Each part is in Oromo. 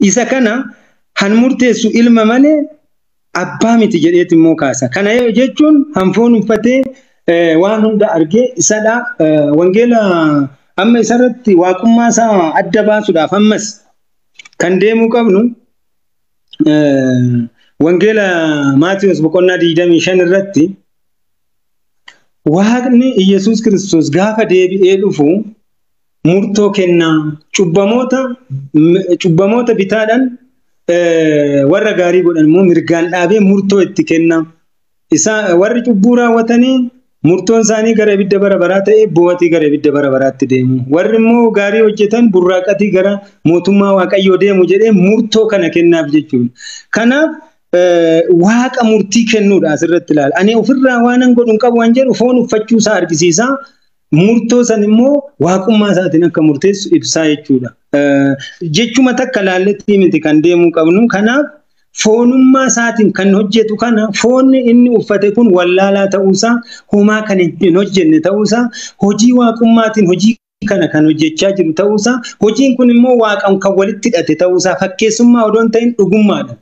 Isa kana han murteessu ilma malee abbaa miti jedheet immoo kaasa. Kana jechuun hanfoon uffatee waan hunda argee isadha. Wangeela amma isarratti waaqummaa isaa adda baasuudhaaf ammas kan deemuu qabnu wangeela Maatiyus boqonnaa 25 irratti Waaqni Iyyasuus Kiristoos gaafa deebi'ee dhufu murtoo kennaa cubbamoota bitaadhaan warra gaarii godhan immoo mirgaan dhaabee murtoo itti kenna. Isaa warri cubbuu raawwatanii murtoon isaanii gara ibidda bara baraa ta'e bo'atii gara ibidda bara baraatti deemu. Warri immoo gaarii hojjetan burraaqatii gara mootummaa Waaqayyoo deemu jedhee murtoo kana kennaaf jechuudha. Kanaaf waaqa murtii kennuudha asirratti ilaala. Ani ofirraa waan an godhu hin qabu waan jedhu foon uffachuu isaa argisiisa. Murtoo san immoo waaqummaa isaatiin akka murteessu ibsaa jechuudha. Jechuma takka laalletti miti kan deemuu qabnu. Kanaaf foonummaa isaatiin kan hojjetu kana foonni inni uffate kun wallaalaa ta'uusaa, homaa kan hin hojjenne ta'uusaa, hojii waaqummaatiin hojii kana kan hojjechaa jiru ta'uusaa, hojiin kun immoo waaqaan kan walitti hidhate ta'uusaa, fakkeessummaa odoo hin ta'in dhugummaadha.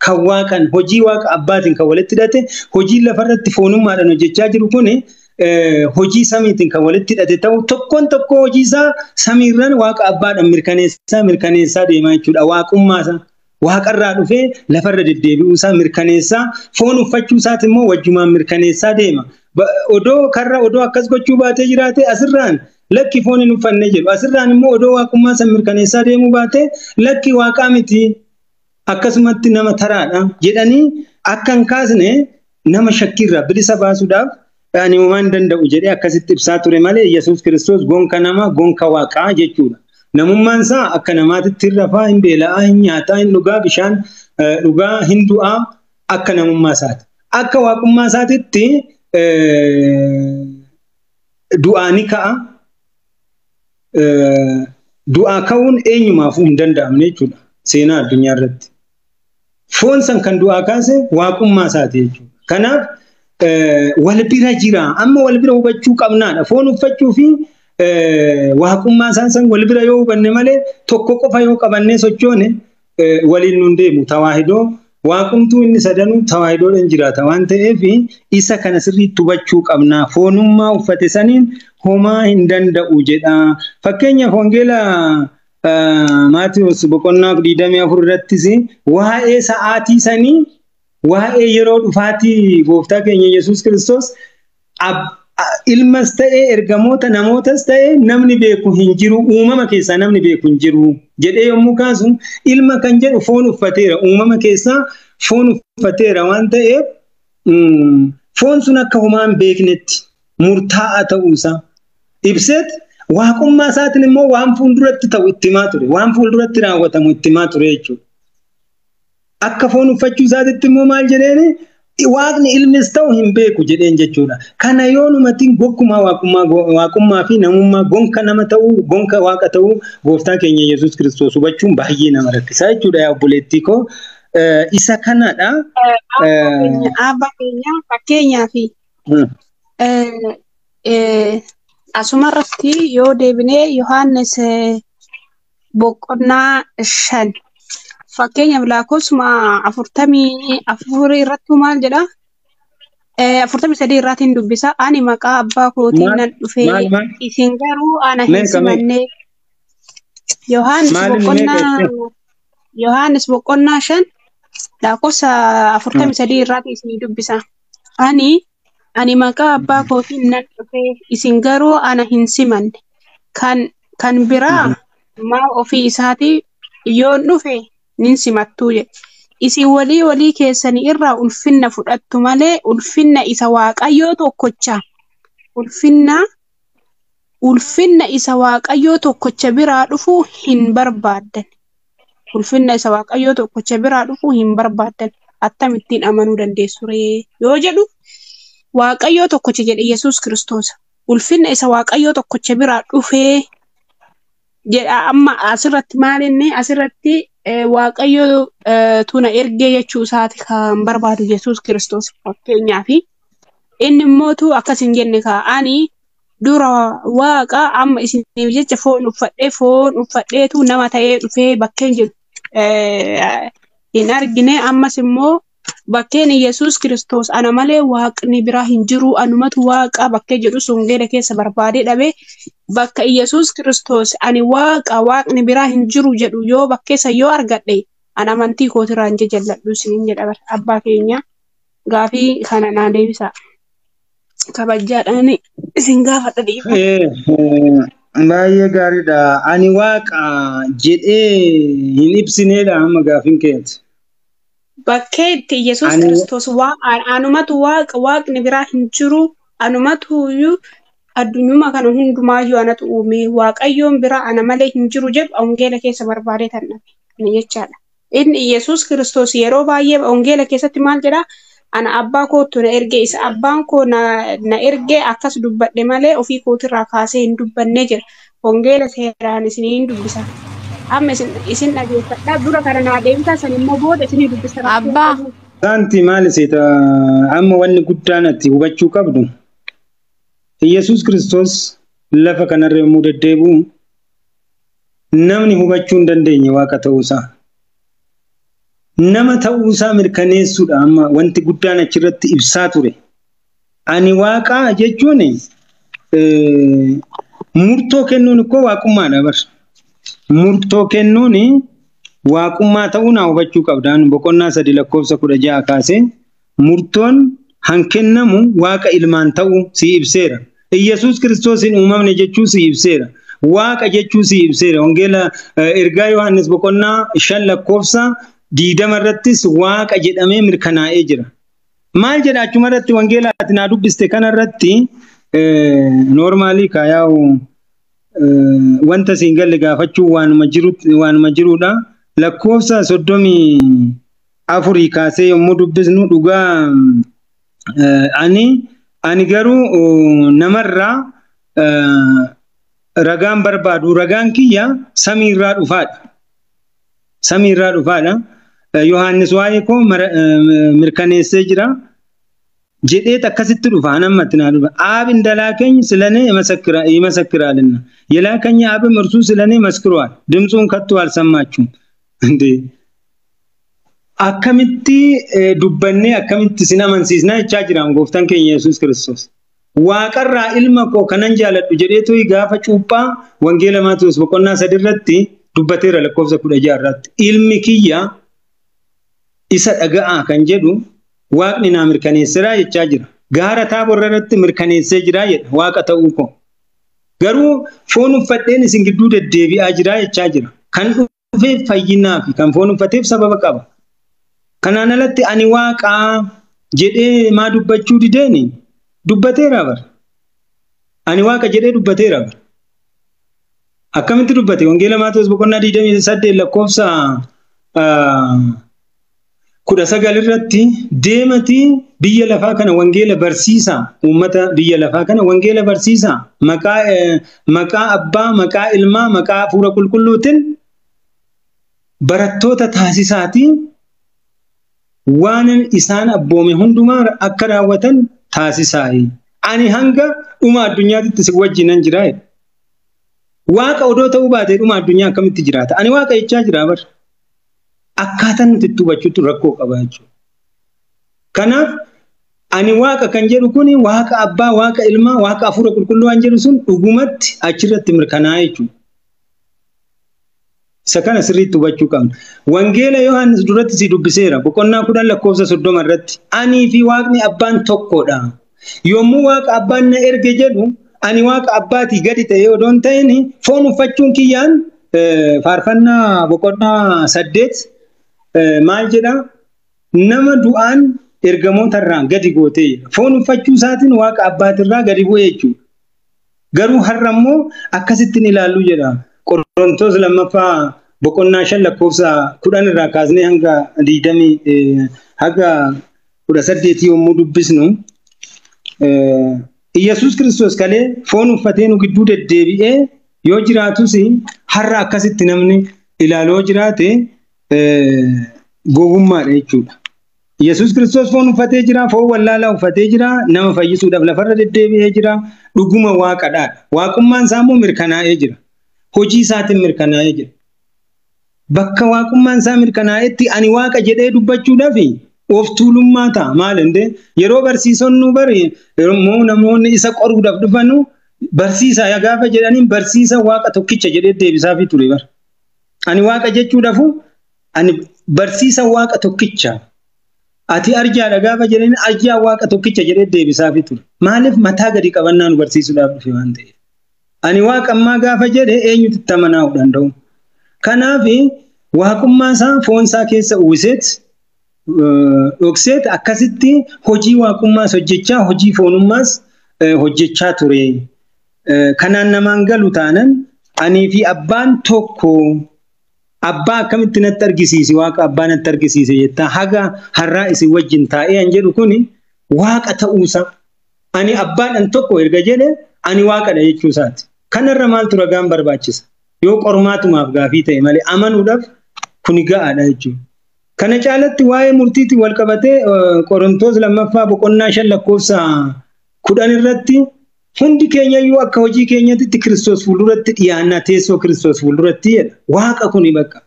Kan waaqan hojii waaqa abbaatiin kan walitti hidhate, hojii lafarratti foonummaadhaan hojjechaa jiru kuni hojii samiitiin kan walitti hidhate ta'u tokkoon tokko hojii isaa samiirraan waaqa abbaadhaan mirkaneessaa deemaa jechuudha. Waaqummaa isaa waaqarraa dhufee lafarra deddeebi'uu isaa mirkaneessaa, foon uffachuu isaati immoo wajjumaan mirkaneessaa deema. Odoo karra odoo akkas gochuu baatee jiraate asirraan lakki foon hin uffanne jedhu. Asirraan immoo odoo waaqummaa san mirkaneessaa deemuu baate lakki waaqaa miti akkasumatti nama taraadha jedhanii akka hin kaasne nama shakkiirraa bilisa baasuudhaaf ani homaa hin danda'u jedhee akkasitti ibsaa ture malee Yesuus Kiristoos gonka nama gonka waaqaa jechuudha. Namummaan isaa akka namaatitti hin rafaa, hin beela'aa, hin nyaataa, hin dhugaa, bishaan dhugaa, hin du'aa akka namummaa isaati. Akka waaqummaa isaatitti du'aa ni ka'a. Du'aa ka'uun eenyumaafuu hin danda'amne jechuudha seenaa addunyaa irratti. Foon san kan du'aa kaase waaqummaa isaati jechuudha. Kanaaf wal bira jira. Amma wal bira hubachuu qabnaadha. Foon uffachuu fi waaqummaa isaan san wal bira yoo hubanne malee tokko qofa yoo qabannee sochoone waliin nun deemu. Tawaahidoo waaqumtuu inni sadanuu tawaahidoodhaan jiraata waan ta'eef isa kana sirriitti hubachuu qabna. Foonummaa uffate saniin homaa hin danda'u jedha. Fakkeenyaaf wangeela Maatiyus boqonnaa 24 irrattis waa'ee sa'aatii sanii waa'ee yeroo dhufaatii gooftaa keenya Yesuus Kiristoos ilmas ta'ee ergamoota namootas ta'ee namni beeku hin jiru, uumama keessaa namni beeku hin jiru jedhee yommuu kaasu ilma kan jedhu foon uffateera, uumama keessaa foon uffateera waan ta'eef foon sun akka homaa hin beeknetti murtaa'aa ta'uusaa ibseet waaqummaa isaatiin immoo waan fuulduratti ta'u itti himaa ture, waan fuulduratti raawwatamu itti himaa ture jechuudha. Akka foon uffachuu isaatitti immoo maal jedheeni waaqni ilmis ta'u hin beeku jedheen jechuudha. Kana yoo numatiin gonkumaa waaqummaa fi namummaa gonka nama ta'uu gonka waaqa ta'uu gooftaa keenya Yesuus Kiristoos hubachuun baay'ee nama rakkisaa jechuudha yaa obboleettii koo. Isa kanadha. Abbaa keenya fakkeenyaaf asumarratti yoo deebinee Yohaannis boqonnaa 5 fakkeenyaaf lakkoofsuma 44 irratti maal jedha? 43 irraatiin dubbisa. Ani maqaa abbaa kootiin nan dhufee isin garuu ana hin simanne. Yohaannis boqonnaa 5 lakkoofsa 43 irraatiin isin dubbisa. Ani maqaa abbaa kootiin nan dhufee isin garuu ana hin simanne. Kan biraa maa ofii isaatii yoon dhufe nin simattuu jedhe. Isin walii walii keessanii irraa ulfinna fudhattu malee ulfinna isa Waaqayyoo tokkocha ulfinna isa Waaqayyoo tokkocha biraa dhufuu hin barbaaddan. Ulfinna isa Waaqayyoo tokkocha biraa dhufuu hin barbaaddan. Akkamittiin amanuu dandeessu ree yoo jedhu Waaqayyoo tokkocha jedhe Yesuus Kiristoos. Ulfinna isa Waaqayyoo tokkocha biraa dhufee jedha. Amma asirratti maal inni asirratti Waaqayyo tuna ergee jechuu isaati kan barbaadu Yesuus Kiristoos fakkeenyaaf. Inni immootu akkas hin jenne kaa ani dura waaqa amma isiniif jecha foon uffadheetu nama ta'ee dhufee bakkeen jiru. Hin argine. Ammas immoo bakkeen Yesuus Kiristoos ana malee waaqni biraa hin jiru, anumatu waaqa bakkee jedhus wangeela keessa barbaadee dhabe. Bakka Yesuus Kiristoos ani waaqa, waaqni biraa hin jiru jedhu yoo bakkeessa yoo argadhe, an amantii kootirraa hin jajalladhu isiniin jedha abbaa keenya. Gaafii kana naa deebisaa. Kabajaadhaan isin gaafadha dhiifama. Baay'ee gaariidha. Ani waaqa jedhee hin ibsineedha amma gaafiin keeti. Bakkee itti Yesuus Kiristoos anumatu waaqa, waaqni biraa hin jiru, anumatu iyyuu addunyuma kana hundumaayyuu anatu uume, waaqayyoon biraa ana malee hin jiru jedhu wangeela keessa barbaadee tan dhabe ani jechaadha. Inni Yesuus Kiristoos yeroo baay'ee wangeela keessatti maal jedhaa? Ana abbaa kootu na erge, isa abbaan koo na erge akkas dubbadhe malee ofii kootirraa kaasee hin dubbanne jedha. Wangeela seeraan isiniin dubbisa. Amma isin dhageeffadhaa, dura kana naa deebisaa, san immoo booda isinii dubbisa. Abbaa. Saanti maal seeta, amma wanni guddaan ati hubachuu qabdu, Yesuus Kiristoos lafa kanarra yommuu deddeebi'u namni hubachuu hin dandeenye waaqa ta'uusaa. Nama ta'uusaa mirkaneessuudha amma wanti guddaan achirratti ibsaa ture. Ani waaqa jechuun murtoo kennuun koo waaqummaadha bar. Murtoo kennuun waaqummaa ta'uu naa hubachuu qabda. Boqonnaa 3 lakkoofsa 16 kaasee murtoon hankennamu waaqa ilmaan ta'uu si ibseera. Iyyasuus Kiristoos hin uumamne jechuu si ibseera. Waaqa jechuu si ibseera. Wangeela ergaa Yohaannis boqonnaa 5 lakkoofsa 20 irrattis waaqa jedhamee mirkanaa'ee jira. Maal jedha achuma irratti? Wangeela ati naa dubbiste kana irratti normally kaayaa'u wanta siin galle gaafachuu waanuma jiruudha. Lakkoofsa 34 kaasee yommuu dubbisnu, dhugaa ani garuu namarraa ragaan barbaadu, ragaan kiyya samiirraa dhufaadha. Samiirraa dhufaadha. Yohaannis waa'ee koo mirkaneessee jira. Jedheet akkasitti dhufa anammatti naa dhufa. አብ እንደላከኝ ስለኔ ይመሰክራልና የላከኝ አብም እርሱ ስለኔ መስክሯል። ድምፁን ከቶ አልሰማችሁም። እንዴ akkamitti dubbannee akkamitti sin amansiisna jechaa jira gooftaan keenya Yesuus Kiristoos. Waaqarraa ilma koo kanan jaaladhu jedheetu gaafa cuuphaa wangeela Maatiyuus boqonnaa 3 irratti dubbateera lakkoofsa 16 irratti. Ilmi kiyya isa dhaga'aa kan jedhu waaqni naa mirkaneesseera jechaa jira. Gaara Taaborra irratti mirkaneessee jira jedha waaqa ta'uu koo. Garuu foon uffadheen isin gidduu deddeebi'aa jira jechaa jira. Kan dhufeef fayyinaa fi kan foon uffateef sababa qaba. Kanaan alatti ani waaqaa jedhee maa dubbachuu dideeni? Dubbateera bara. Ani waaqa jedhee dubbateera bara. Akkamitti dubbate? Wangeela Maatewos boqonnaa 28 lakkoofsa 19 irratti, deematii biyya lafaa kana wangeela barsiisaa, uummata biyya lafaa kana wangeela barsiisaa, maqaa abbaa, maqaa ilmaa, maqaa hafuura qulqulluutiin barattoota taasisaatii waan isaan abboome hundumaa akka raawwatan taasisaa. Ani hanga dhuma addunyaatitti si wajjinan jira. Waaqa odoo ta'uu baatee dhuma addunyaa akkamitti jiraata? Ani waaqa jechaa jira bar. Akkaataan nuti itti hubachuutu rakkoo qaba jechuudha. Kanaaf ani waaqa kan jedhu kuni waaqa abbaa, waaqa ilmaa, waaqa hafuura qulqulluu waan jedhu sun dhugumatti achirratti mirkanaa'e jechuudha. Isa kana sirriitti hubachuu qabna. Wangeela Yohaannis duratti si dubbiseera. Boqonnaa 10 lakkoofsa 30 irratti. Anii fi waaqni abbaan tokkodha. Yommuu waaqa abbaan na erge jedhu, ani waaqa abbaatii gadi ta'ee odoo hin ta'in foon uffachuun kiyyaan, faarfannaa boqonnaa 8 maal jedha? Nama du'aan ergamoota irraa gadi gootee, foon uffachuu isaatiin waaqa abbaatirraa gadi bu'ee jechuudha. Garuu har'a immoo akkasittiin ilaallu jedha. Qorontoos lammaffaa boqonnaa 5 lakkoofsa 10 irraa kaasnee hanga 20 haga 18 yommuu dubbisnu, Iyyasuus Kiristoos kalee foon uffatee nu gidduu deddeebi'ee yoo jiraatus har'a akkasitti namni ilaaloo jiraate gowwummaadha jechuudha. Yesuus Kiristoos foon uffatee jira, foon wallaalaa uffatee jira, nama fayyisuudhaaf lafarra deddeebi'ee jira, dhuguma waaqadha. Waaqummaan isaa immoo mirkanaa'ee jira. Hojii isaatiin mirkanaa'ee jira. Bakka waaqummaan isaa mirkanaa'etti ani waaqa jedhee dubbachuudhaaf of tuulummaa ta'a. Maal indee yeroo barsiisonni bari yeroo namoonni isa qoruudhaaf dhufanu barsiisaa gaafa jedhaniin barsiisa waaqa tokkicha jedhee deebisaafii ture bara. Ani waaqa jechuudhaafu ani barsiisa waaqa tokkicha. Ati arjaadha gaafa jedhaniin arjaa waaqa tokkicha jedhee deebisaafii ture. Maaliif mataa gadi qabannaa nu barsiisuudhaaf dhufe waan ta'eef. Ani waaqa ammaa gaafa jedhe eenyutu itti amanuu danda'u? Kanaaf waaqummaa isaa foon isaa keessa uwwiseet dhokseet akkasitti hojii waaqummaas hojjechaa hojii foonummaas hojjechaa ture. Kanaan namaan galu taanan anii fi abbaan tokko abbaa akkamitti natti argisiisi waaqa abbaa natti argisiise jettaa haga har'aa isin wajjin taa'ee an jedhu kuni waaqa ta'uusaa ani abbaadhaan tokko erga jedhe ani waaqadha jechuusaati. Kanarra maaltu ragaan barbaachisa? Yoo qormaatumaaf gaafii ta'e malee amanuudhaaf kuni ga'aadha jechuudha. Kana caalatti waa'ee murtiitiin wal qabatee Qorontoos lammaffaa boqonnaa 5 lakkoofsa 10 irratti hundi keenyayyuu akka hojii keenyatti Kiristoos fuulduratti dhiyaannaa teessoo Kiristoos fuulduratti jedha. Waaqa kuni bakka.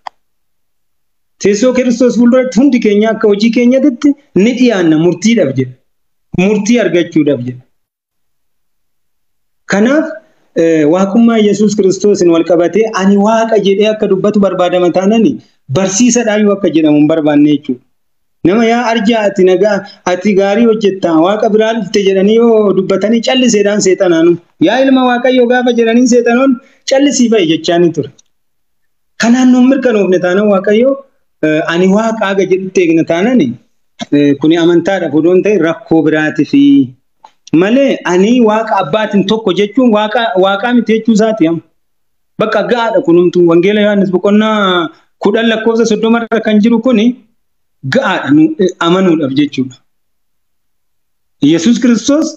Teessoo Kiristoos fuulduratti hundi keenya akka hojii keenyatti ni dhiyaanna murtiidhaaf jedha. Murtii argachuudhaaf jedha. Kanaaf waaqummaa Yesuus Kiristoosiin wal qabatee ani waaqa jedhee akka dubbatu barbaadama taanani barsiisadhaayyuu akka jedhamu hin barbaanne jechuudha. Nama yaa arjaa ati nagaa ati gaarii hojjetta waaqa biraa dhufte jedhanii yoo dubbatanii calliseedhaan seexanaanu yaa ilma waaqayyoo gaafa jedhanii seexanoon callisii ba'i jechaanii ture. Kanaan nuun mirkanoofne taanaan waaqayyoo ani waaqa haga jedhutti eegna taanani kuni amantaadhaaf odoo hin ta'in rakkoo biraatifi malee ani waaqa abbaatiin tokko jechuun waaqaa miti jechuu isaati amma. Bakka ga'aadha kunumtuu Wangeela Yohaannis boqonnaa 10 lakkoofsa 30 irra kan jiru kuni ga'aadha amanuudhaaf jechuudha. Yesuus Kiristoos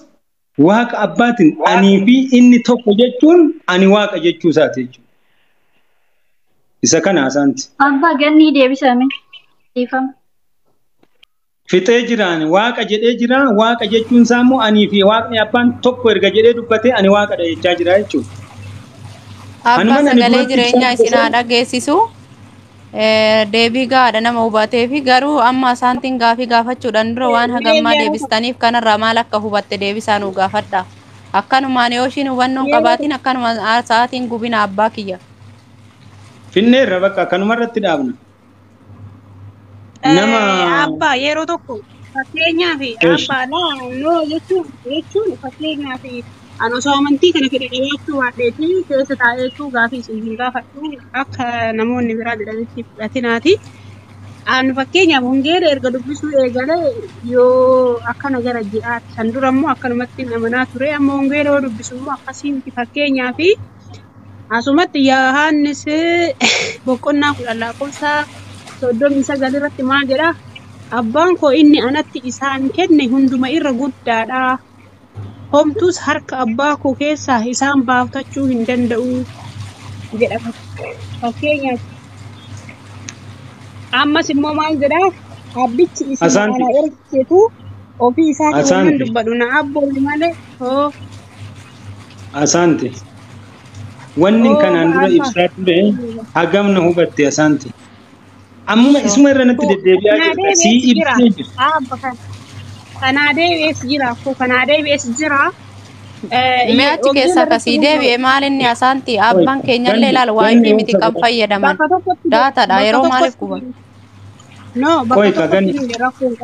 waaqa abbaatiin anii fi inni tokko jechuun ani waaqa jechuu isaati jechuudha. Isa kana asaanti. Abbaa ganni deebisame. Dhiifama. Fixee jiraan waaqa jedhee jira waaqa jechuun isaa immoo anii fi waaqni abbaan tokko erga jedhee dubbatee ani waaqadha jechaa jira jechuudha. Abbaa sagalee jireenyaa isin haa dhageessisu. Deebii gahaadha nama hubatee fi garuu amma asaantiin gaafii gaafachuudhaan dura waan hagammaa deebistaniif kanarraa maal akka hubatte deebisaa nuu gaafadha. Akkanumaan yoo ishiin hubannoo hin qabaatiin akkanuma sa'aatiin gubina abbaa kiyya. Finneerra bakka kanumarratti dhaabna. Nama Abbaa yeroo tokko fakkeenyaaf abbaa noo jechuun fakkeenyaaf ani osoo amantii kana fedhe qabaachuu baadheeti keessa taa'eetu gaafii isin hin gaafadhu akka namoonni biraa jedhanitti fudhatinaati. Ani fakkeenyaaf wangeela erga dubbisuu eegalee yoo akkana gara ji'aatti san dura immoo akkanumatti amanaa ture amma wangeela yoo dubbisu immoo akkasii miti fakkeenyaaf asumatti Yohaannis boqonnaa 10 lakkoofsa 39 irratti maal jedha? Abbaan koo inni anatti isaan kenne hunduma irra guddaadha. Homtuus harka abbaa koo keessaa isaan baafachuu hin danda'u jedha fakkeenyaaf. Ammas immoo maal jedha? Abbichi isin ana ergetu ofii isaatiin hin dubbadhu na abboon malee. Asaanti. Wanni kanaan dura ibsaa ture hagam na hubatte asaanti. Ammuma isuma irra natti deddeebi'aa jirta. Sii ibsee jirta. Kanaa deebi'ees jira. Kanaa deebi'ees jira. Mee achi keessaa kasii deebi'e maal inni asaanti abbaan keenyallee ilaala waayifii miti kan fayyadaman daataadha yeroo maaliif guban. No, bakka tokkotti rakkoo hin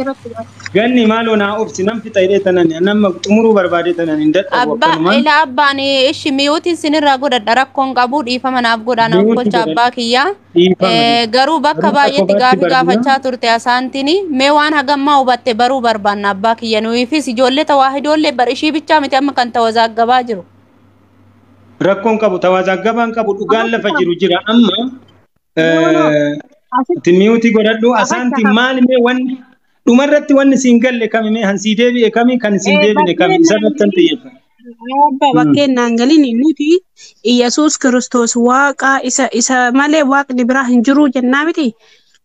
qabu. Ganni maaloo naa obsi nam fixa hidhee tanan nama xumuruu barbaadee tanan hin dadhabu akkanumaan. Ila abbaan ishi miyuutiin sinirraa godhadha rakkoon qabu dhiifama naaf godhaa naaf gocha abbaa kiyyaa. Garuu bakka baay'eetti gaafii gaafachaa turte asaantiin mee waan hagammaa hubatte baruu barbaanna abbaa kiyya nuyiifis ijoollee tawaahidoollee bar ishii bichaa miti amma kan tawazaagabaa jiru. Rakkoon qabu tawazaagabaan qabu dhugaan lafa jiru jira amma. Miyuutii godhadhu asaanti maal mee wanni dhumarratti wanni siin galle kami mee hansii deebi'e kami kan siin deebine kami isarratti kan xiyyeeffate. Abbaa bakkeen naan galin nuti Iyyasuus Kiristoos waaqa isa malee waaqni biraa hin jiru jennaa miti.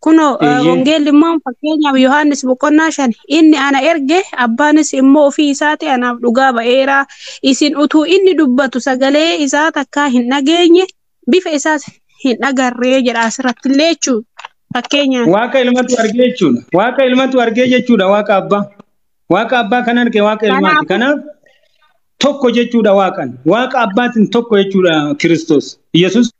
Kunoo wangeelli immoo fakkeenyaaf Yohaannis boqonnaa 5 inni ana erge abbaanis immoo ofii isaati anaaf dhugaa ba'eera. Isin utuu inni dubbatu sagalee isaa takkaa hin dhageenye bifa isaas hin agarree jedha asirratti illee jechuudha. Fakkeenyaaf. Waaqa ilmatu argee jechuudha. Waaqa ilmatu argee jechuudha waaqa abbaa. Waaqa abbaa kan arge waaqa ilmaati. Kanaaf tokko jechuudha waaqan. Waaqa abbaatiin tokko jechuudha Kiristoos. Yesuus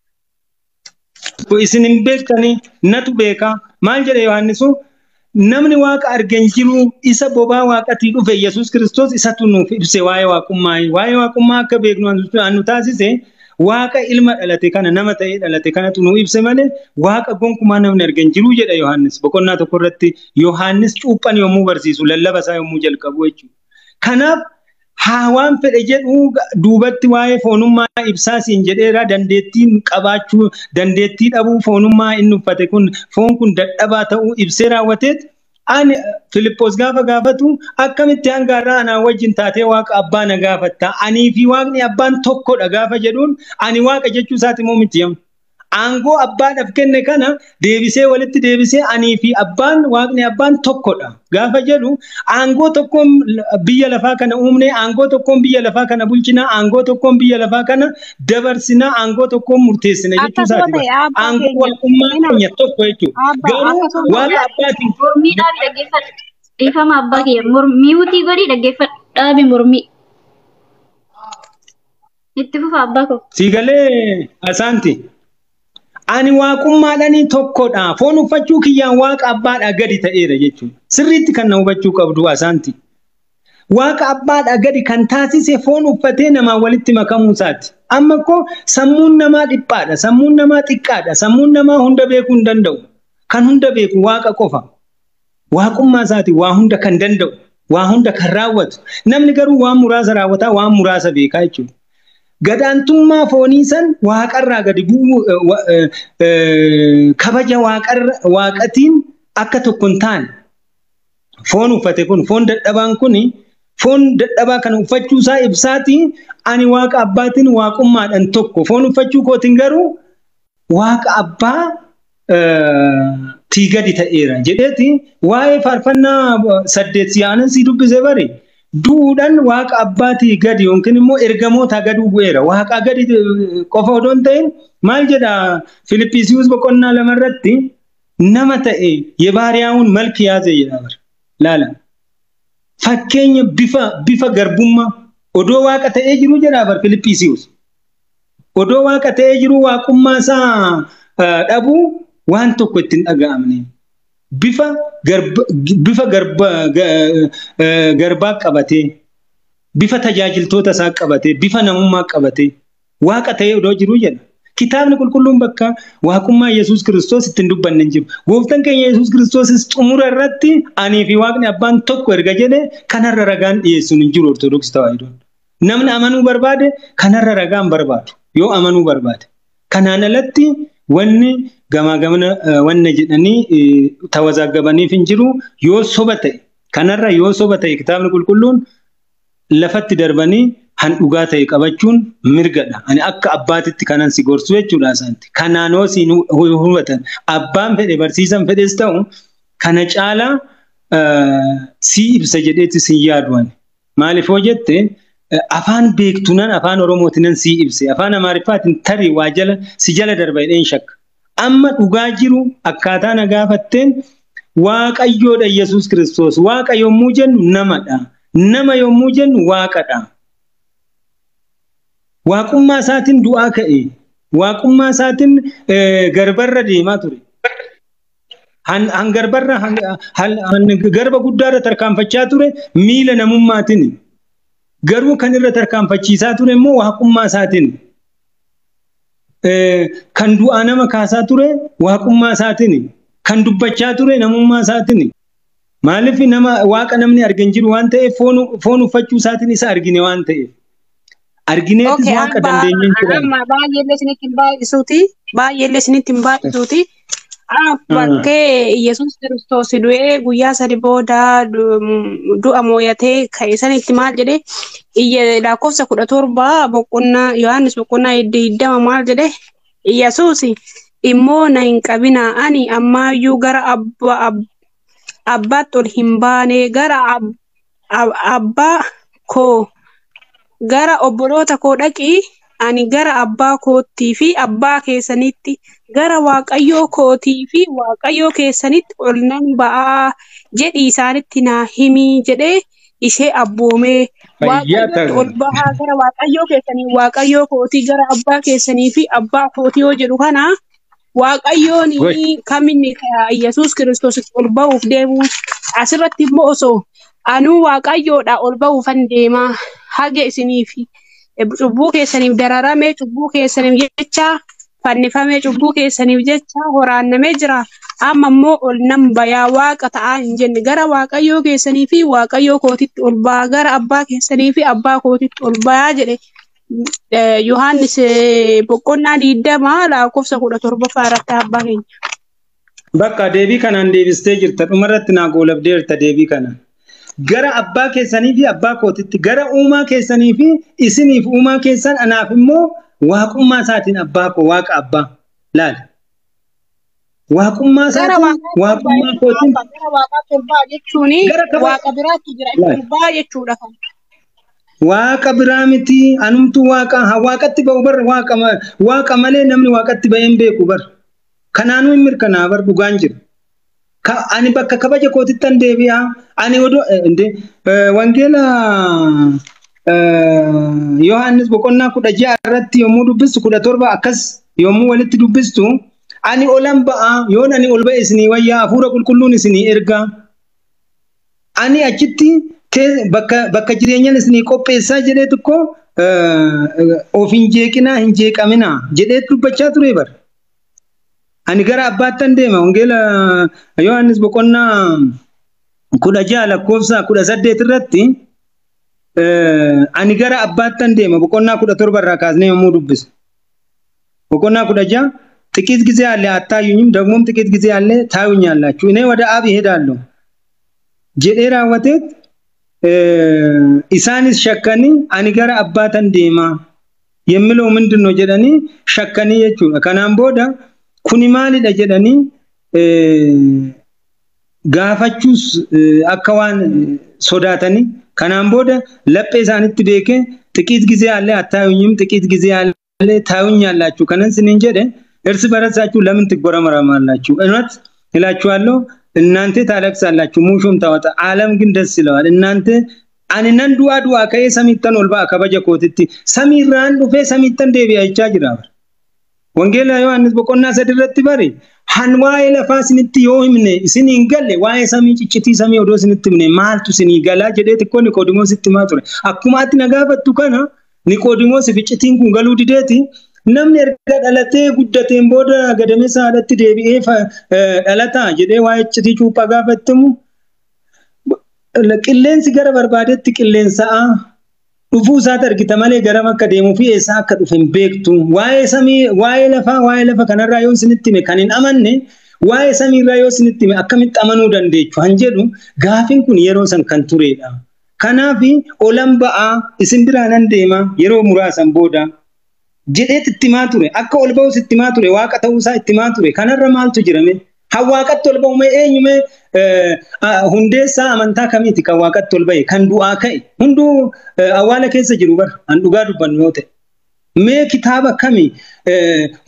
isin hin beektanii natu beekaa. Maal jedhe Yohaannisu? Namni waaqa arge hin jiru isa bobaa waaqatii dhufe Yesuus Kiristoos isatu nuuf ibse waa'ee waaqummaa. Waa'ee waaqummaa akka beeknu nu taasise waaqa ilma dhalate kana nama ta'ee dhalate kanatu nu ibse malee waaqa gonkumaa namni arge hin jiru jedha Yohaannis. Boqonnaa tokko irratti Yohaannis cuuphan yommuu barsiisu lallaba isaa yommuu jalqabu jechuudha. Kanaaf haa waan fedhe jedhu duubatti waa'ee foonummaa ibsaa siin jedheera dandeettiin qabaachuu dandeettii dhabuu foonummaa inni uffate kun foon kun dadhabaa ta'uu ibsee raawwateet ani Filiphos gaafa gaafatu akkamitti hanga har'aa anaa wajjin taatee waaqa abbaa na gaafatta anii fi waaqni abbaan tokkodha gaafa jedhuun ani waaqa jechuu isaati moo miti yamu. Aangoo abbaadhaaf kenne kana deebisee walitti deebisee anii fi abbaan waaqni abbaan tokkodha. Gaafa jedhu aangoo tokkoon biyya lafaa kana uumne, aangoo tokkoon biyya lafaa kana bulchina, aangoo tokkoon biyya lafaa kana dabarsina, aangoo tokkoon murteessina jechuu isaati. Aangoo waaqummaa keenya tokko jechuudha. Garuu waaqa abbaatiin. Mormii dhaabi dhaggeeffadhu. Dhiifama abbaa kiyya mormii wutii godhii dhaggeeffadhu dhaabi mormii. Itti fufa abbaa koo. Siigalee asaanti. Ani waaqummaadhaanii tokkodha. Foon uffachuu kiyyaan waaqa abbaadhaa gadi ta'eera jechuudha. Sirriitti kan na hubachuu qabdu asaanti. Waaqa abbaadhaa gadi kan taasise foon uffatee namaa walitti makamuu isaati. Amma koo sammuun namaa dhiphaadha. Sammuun namaa xiqqaadha. Sammuun namaa hunda beekuu hin danda'u. Kan hunda beeku waaqa qofa. Waaqummaa isaati waa hunda kan danda'u. Waa hunda kan raawwatu. Namni garuu waan muraasa raawwataa waan muraasa beekaa jechuudha. Gadaantummaa foonii san waaqarraa gadi bu'uu kabaja waaqatiin akka tokko hin taane foon uffate kun foon dadhabaan kun foon dadhabaa kana uffachuu isaa ibsaatii ani waaqa abbaatiin waaqummaadhaan tokko foon uffachuu kootiin garuu waaqa abbaa tii gadi ta'eera jedheeti waa'ee faarfannaa 8 siyaanan si dubbise bari. Duudhaan waaqa abbaatii gadi yookiin immoo ergamoota gadi bu'eera. Waaqa gadi qofa odoo hin ta'in maal jedha Filiphisiiyuus boqonnaa 2 irratti nama ta'e yebaariyaawun malki yaase jedha bara. Laala. Fakkeenya bifa garbummaa odoo waaqa ta'ee jiru jedha bara Filiphisiiyuus. Odoo waaqa ta'ee jiru waaqummaa isaa dhabuu waan tokko ittiin dhaga'amne. Bifa garbaa qabatee, bifa tajaajiltoota isaa qabatee, bifa namummaa qabatee waaqa ta'ee odoo jiru jedha. Kitaabni qulqulluun bakka waaqummaa Yesuus Kiristoos ittiin dubbanne hin jiru. Gooftaan keenya Yesuus Kiristoosis xumura irratti anii fi waaqni abbaan tokko erga jedhe kanarra ragaan dhiyeessuun hin jiru Ortodoksii Tawaahidoon. Namni amanuu barbaade kanarra ragaan barbaadu yoo amanuu barbaade. Kanaan alatti wanni gamaa gamana wanna jedhanii tawazaagabaniif hin jiru yoo soba ta'e kanarra yoo soba ta'e kitaabni qulqulluun lafatti darbanii han dhugaa ta'e qabachuun mirgadha. Ani akka abbaatitti kanan si gorsu jechuudha asaanti. Kanaan hoo siin hubatan abbaan fedhe barsiisan fedhes ta'u kana caalaa si ibsa jedheetti sin yaadu ani. Maaliif hoo jette afaan beektunan afaan Oromootinan si ibse afaan Amaariffaatiin tarii waa jala si jala darba jedheen shakka. Amma dhugaa jiru akkaataa na gaafatteen waaqayyoodha Yesuus Kiristoos. Waaqa yommuu jennu namadha. Nama yommuu jennu waaqadha. Waaqummaa isaatiin du'aa ka'e. Waaqummaa isaatiin garbarra deemaa ture. Han garbarra han garba guddaarra tarkaanfachaa ture miila namummaatiin. Garuu kan irra tarkaanfachiisaa ture immoo waaqummaa isaatiin. Kan du'aa nama kaasaa ture waaqummaa isaatiin. Kan dubbachaa ture namummaa isaatiin. Maaliif nama waaqa namni arge hin jiru waan ta'eef foon uffachuu isaatiin isa argine waan ta'eef. Argineetis waaqa dandeenye hin jiran. Amma baay'eellee isinitti hin baay'isuuti. Baay'eellee isinitti hin baay'isuuti. Bakkee Yesuus Kiristoos du'ee guyyaa 3 booda du'a mooyatee ka'e sanitti maal jedhee lakkoofsa 17 boqonnaa Yohaannis boqonnaa 20 maal jedhee Yesuus immoo na hin qabinaa ani ammaayyuu gara abbaatti ol hin baane gara abbaa koo gara obboloota koo dhaqii Ani gara abbaa koottii fi abbaa keessanitti, gara Waaqayyoo kootii fi Waaqayyoo keessanitti ol nan ba'aa jedhi isaanitti naa himii jedhee ishee abboomee. Fayyaa Waaqayyotti ol bahaa gara Waaqayyoo keessanii, Waaqayyoo kootii, gara abbaa keessanii fi abbaa kootii yoo jedhu kana Waaqayyoon Gosh. kaminni Yesuus Kiristoos ol ba'uuf deemu. Asirratti immoo osoo anuu Waaqayyoodha ol ba'uufan deemaa haga isiniif cubbuu keessaniif dararamee, cubbuu keessaniif jecha fannifamee, cubbuu keessaniif jecha waraannamee jira. Amma immoo ol nan bayaa waaqa ta'aa hin jenne, gara Waaqayyoo keessanii fi Waaqayyoo kootitti ol ba'aa, gara abbaa keessanii fi abbaa kootitti ol ba'aa jedhe. Yohaannis boqonnaa 20 lakkoofsa 17ffaa irratti abbaa keenya. Bakka deebii kanaan deebistee jirta. Dhumarratti naa goolabdeerta deebii kana. Gara abbaa keessanii fi abbaa kootitti, gara uumaa keessanii fi isiniif uumaa keessan, anaaf immoo waaqummaa isaatiin abbaa koo, waaqa abbaa. Laali. Waaqummaa Gara isaatiin waaqaatti ol ba'a waaqummaa jechuun kootiin abbaa, gara waaqaatti ol ba'a jechuun gara kaba. Waaqa biraatti jira inni Laali. ol ba'a jechuudha kan. Waaqa biraa miti, anumtu waaqa haa waaqatti ba'u bar, waaqa waaqa malee namni waaqatti ba'ee hin beeku bar. Kanaanuu hin mirkanaa bar, dhugaan jira. Ani bakka kabaja kootittan deebi'a. Ani odoo wangeela Yohaannis boqonnaa 16 irratti yommuu dubbistu, 17 akkas yommuu walitti dubbistu, ani olan ba'a, yoon ani ol ba'e isinii wayyaa, hafuura qulqulluun isinii ergaa. Ani achitti bakka jireenyan isinii qopheessaa jedhee tokko of hin jeeqinaa, hin jeeqaminaa jedhee dubbachaa ture bar. Ani gara abbaattan deema. Wangeela Yohaannis boqonnaa 16 lakkoofsa 18 irratti ani gara abbaattan deema, boqonnaa 17 irraa kaasnee yommuu dubbisu. Boqonnaa 16 ጥቂት ጊዜ አለ አታዩኝም፣ ደግሞም ጥቂት ጊዜ አለ ታዩኛላችሁ፣ እኔ ወደ አብ እሄዳለሁ jedhee raawwateet isaanis shakkanii ani gara abbaatan deema የሚለው ምንድን ነው jedhanii shakkanii jechuudha. Kanaan booda kuni maalidha jedhanii gaafachuus akka waan sodaatanii, kanaan booda laphee isaanitti beekee ጥቂት ጊዜ አለ አታዩኝም፣ ጥቂት ጊዜ አለ ታዩኛላችሁ kanan sinin jedhe እርስ በርሳችሁ ለምን ትጎረመረማላችሁ? እውነት እላችኋለሁ እናንተ ታለቅሳላችሁ፣ ሙሾም ታወጣ፣ ዓለም ግን ደስ ይለዋል። እናንተ ani nan du'aa du'aa ka'ee samiittan ol ba'a kabaja kootitti, samiirraan dhufee samiittan deebi'a jechaa jira. Wangeela Yohaannis boqonnaa 3 irratti bari han waa'ee lafaa isinitti yoo himne isin hin galle, waa'ee samii, ciccitii samii odoo isinitti himne maaltu isinii galaa jedhee xiqqoo Niqoodimoositti himaa ture. Akkuma ati na gaafattu kana Niqoodimoosiif iccitiin kun galuu dideeti, namni erga dhalatee guddateen booda gadameessa haadhatti deebi'ee dhalataa jedhee waa'ee iccitii cuuphaa gaafattamu, qilleensi gara barbaadetti qilleensa'a dhufuu isaati argita malee garam akka deemuu fi eessaa akka dhufe hin beektu. Waa'ee samii, waa'ee lafaa, waa'ee lafa kanarraa yoo isinitti hime kan hin amanne, waa'ee samiirraa yoo isinitti hime akkamitti amanuu dandeechu han jedhu gaafiin kun yeroo san kan turedha. Kanaaf olan ba'aa, isin biraa nan deema yeroo muraasan booda jedheet itti himaa ture. Akka ol ba'us itti himaa ture. Waaqa ta'uusaa itti himaa ture. Kanarra maaltu jirame? Han waaqatti ol ba'u mee eenyume, hundeessaa amantaa kamiiti kan waaqatti ol ba'e, kan du'aa ka'e? Hunduu awwaala keessa jiru bara, han dhugaa dubbannu yoo ta'e. Mee kitaaba kami,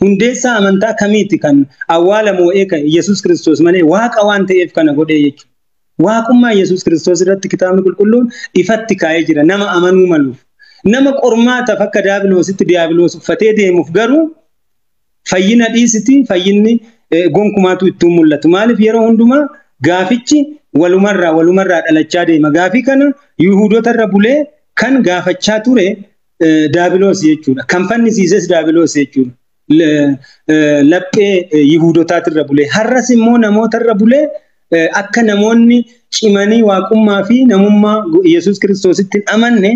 hundeessaa amantaa kamiiti kan awwaala moo'ee ka'e Yesuus Kiristoos malee? Waaqa waan ta'eef kana godhee jechuudha. Waaqummaa Yesuus Kiristoos irratti kitaabni qulqulluun ifatti kaa'ee jira nama amanuu maluuf. Nama qormaataaf akka diyaabiloositti diyaabiloos uffatee deemuuf garuu fayyina dhiisiti, fayyinni gonkumaatu ittiin mul'atu. Maaliif yeroo hundumaa gaafichi walumarraa walumarraa dhalachaa deema. Gaafii kana Yihuudotarra bulee kan gaafachaa ture diyaabiloos jechuudha. Kan fannisiises diyaabiloos jechuudha. Laphee Yihuudotaatirra bulee. Har'as immoo namootarra bulee akka namoonni cimanii waaqummaa fi namummaa Yesuus Kiristoositti hin amanne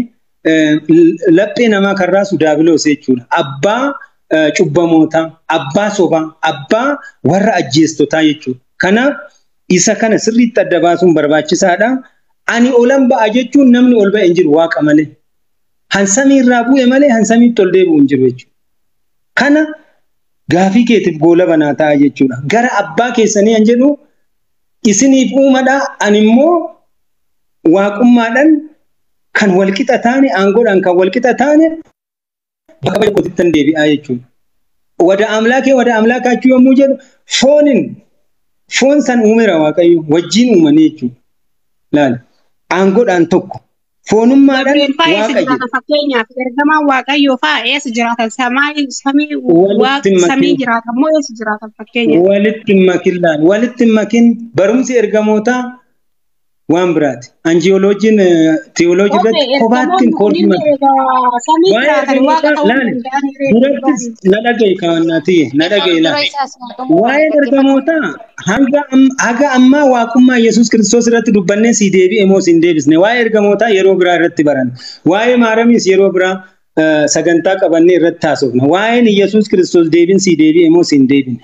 laphee namaa kan raasu diyaabiloos jechuudha. Abbaa cubbamootaa, abbaa sobaa, abbaa warra ajjeestotaa jechuudha. Kanaaf isa kana sirriitti adda baasuun barbaachisaadha. Ani olan ba'a jechuun namni ol ba'e hin jiru waaqa malee. Han samiirraa bu'e malee han samiitti ol deebi'u hin jiru jechuudha. Kana gaafii keetiif goola banaa ta'a jechuudha. Gara abbaa keessanii han jedhu isiniif uumadha, ani immoo waaqummaadhaan kan walqixa taane, aangoodhaan kan walqixa taane. Bakka kootitti deebi'aa jechuudha. Wada amlaakee wada amlaakaachuu yommuu jedhu foonin foon san uumeera Waaqayyo wajjin uumanii jechuudha. Laali aangoodhaan tokko foonummaadhaan Waaqa jedha. Fakkeenyaaf ergamaan Waaqayyoo fa'aa eessa jiraatan samii jiraatan moo eessa jiraatan fakkeenyaaf? Walitti makin laali walitti makin barumsi ergamootaa waan biraati. Anjiyooloojiin tiyooloojii irratti kophaatti koorsii Durattis na dhaga'i kawannaati na dhaga'i laali. Waa'een ergamootaa haga ammaa waaqummaa Yesuus Kiristoos irratti dubbannee si deebi'e moo si hin deebisne. Waa'ee ergamootaa yeroo biraa irratti baranna. Waa'ee maaramiis yeroo biraa sagantaa qabannee irratti haasofna. Waa'een Yesuus Kiristoos deebiin si deebi'e moo si hin deebine.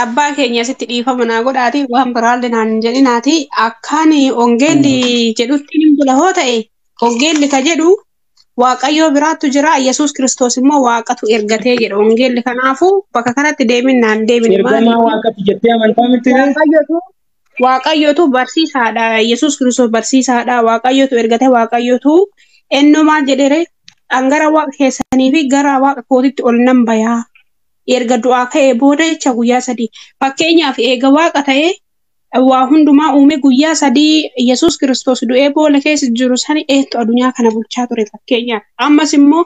Abbaa keenya asitti dhiifama naa godhaati waan biraallee naan hin jedhinaati akkaan ongeelli jedhutti hin bula hoo ta'e ongeelli ka jedhu Waaqayyoo biraattu jira Yesuus Kiristoos immoo waaqatu ergatee jedha ongeelli kanaafuu bakka kanatti deemin naan deemin Ergamaa waaqatu jettee amantaa miti Waaqayyootu barsiisaadha Yesuus Kiristoos barsiisaadha Waaqayyootu ergate Waaqayyootu eenyumaa jedhere an gara waaqa keessanii fi gara waaqa kootitti ol nan bayaa. Erga du'aa ka'ee booda jecha guyyaa sadii fakkeenyaaf eega waaqa ta'ee waa hundumaa uume guyyaa sadii Yesuus Kiristoos du'ee boolla keessa jiru sani eenyutu addunyaa kana bulchaa ture fakkeenyaaf ammas immoo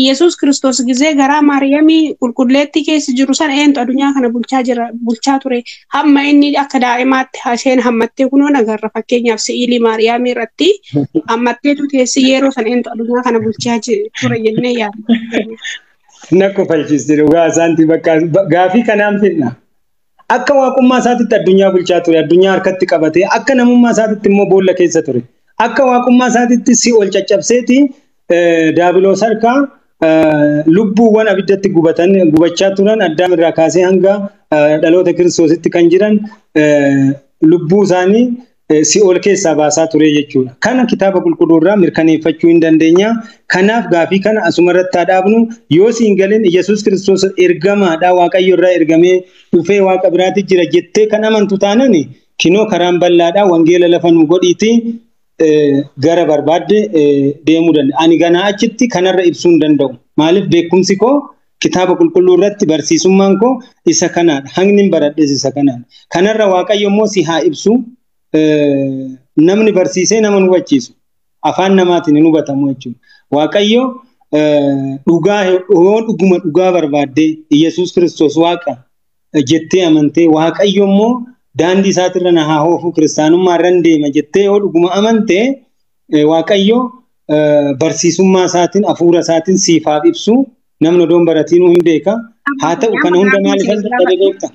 Yesuus Kiristoos gizee garaa Maariyaamii qulqulleettii keessa jiru sana eenyutu addunyaa kana bulchaa ture hamma inni akka daa'imaatti isheen hammattee kunoo nagarra fakkeenyaaf si'ilii Maariyaamii irratti hammatteetu teessi yeroo sana eenyutu addunyaa kana bulchaa ture jennee yaadna. Na kofalchiiste dhugaa isaanti bakka gaafii kanaan fidna. Akka waaqummaa isaatitti addunyaa bulchaa ture, addunyaa harkatti qabatee, akka namummaa isaatitti immoo boolla keessa ture. Akka waaqummaa isaatitti si ol caccabseeti daabiloos harkaa lubbuuwwan abiddatti gubatan gubachaa turan addaam irraa kaasee hanga dhaloota kiristoositti kan jiran lubbuu isaanii si'ool keessaa baasaa ture jechuudha. Kana kitaaba qulqulluu irraa mirkaneeffachuu hin dandeenya. Kanaaf gaafii kana asuma irratti haa dhaabnu. Yoo siin galin Yesuus Kiristoos ergamaadha Waaqayyo irraa ergamee dhufee Waaqa biraatti jira jettee kan amantu taanani kinoo karaan bal'aadha wangeela lafa nu godhiiti gara barbaadde deemuu danda'a. Ani ganaa achitti kanarra ibsuu hin danda'u. Maaliif beekumsi koo kitaaba qulqulluu irratti barsiisummaan koo isa kanaadha. Hangni hin baradhes isa kanaadha. Kanarra Waaqayyo immoo si haa ibsu. Namni barsiisee nama nu hubachiisu afaan namaatiin hin hubatamu jechuudha. Waaqayyo dhugaa yoo dhuguma dhugaa barbaaddee Yesuus Kiristoos Waaqa jettee amantee Waaqayyo immoo daandii isaatirra na haa hoofu kiristaanummaa irra deema jettee yoo dhuguma amantee Waaqayyo barsiisummaa isaatiin hafuura isaatiin siif haa ibsu namni odoon baratiinuu hin beeka. Haa ta'u kana hunda maaliifan dadhabe beekta?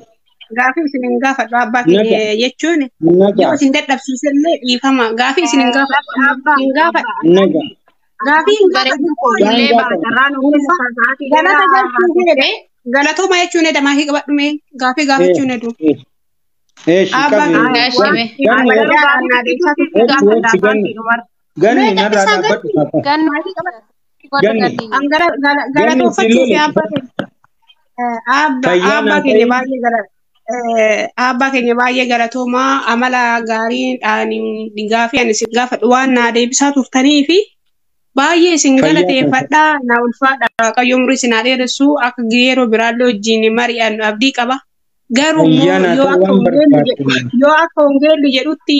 Gaafii isin hin gaafadhu abbaa keenya jechuun yoo isin dadhabsiise illee dhiifama. Gaafii isin hin gaafadhu. Hin gaafadhu. Gaafii hin gaafadhu. Galata galchuu jedhe galatooma jechuun edama maakii qabadhu mee gaafii gaafachuun edu. Ganni narraa dhaabbadhu. Ganni. Galatoofachuu fi abbaa keenya. Abbaa keenya baay'ee galata. Abbaa keenya baay'ee galatoomaa amala gaariidhaan gaafii ani isin gaafadhu waan naa deebisaa turtanii fi baay'ee isin galateeffadhaa na ulfaadha Waaqayyo umurii isin haa dheeressu akka yeroo biraallee wajjin mari'annu abdii qaba. Garuu yoo akka wangeelli jedhutti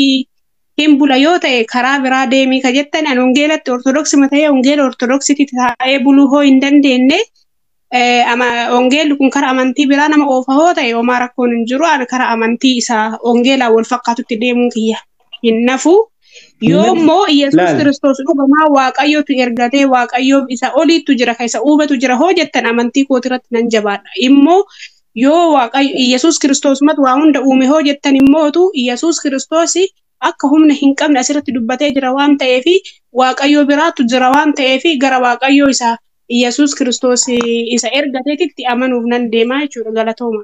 hin bula yoo ta'e karaa biraa deemii ka jettan ani wangeelatti ortodoksii ta'ee wangeela ortodoksiitti taa'ee buluu hoo hin dandeenye. Wangeelli kun karaa amantii biraa nama oofa hoo ta'e homaa rakkoon hin jiru. Ani karaa amantii isaa wangeelaan wal fakkaatutti deemuun kiyya hin nafu. Yoo immoo Yesuus Kiristoos dhugumaa Waaqayyotu ergatee Waaqayyoo isa oliittu jira ka isa uumatu jira hoo jettan amantii kootirratti nan jabaadha. Immoo yoo Waaqayyo Yesuus Kiristoos matu waa hunda uume hoo jettan immootu Yesuus Kiristoos akka humna hin qabne asirratti dubbatee jira waan ta'eef Waaqayyoo biraattu jira waan ta'eef gara Waaqayyoo isaa Yesuus Kiristoos isa ergateetitti amanuuf nan deemaa jechuudha galatooma.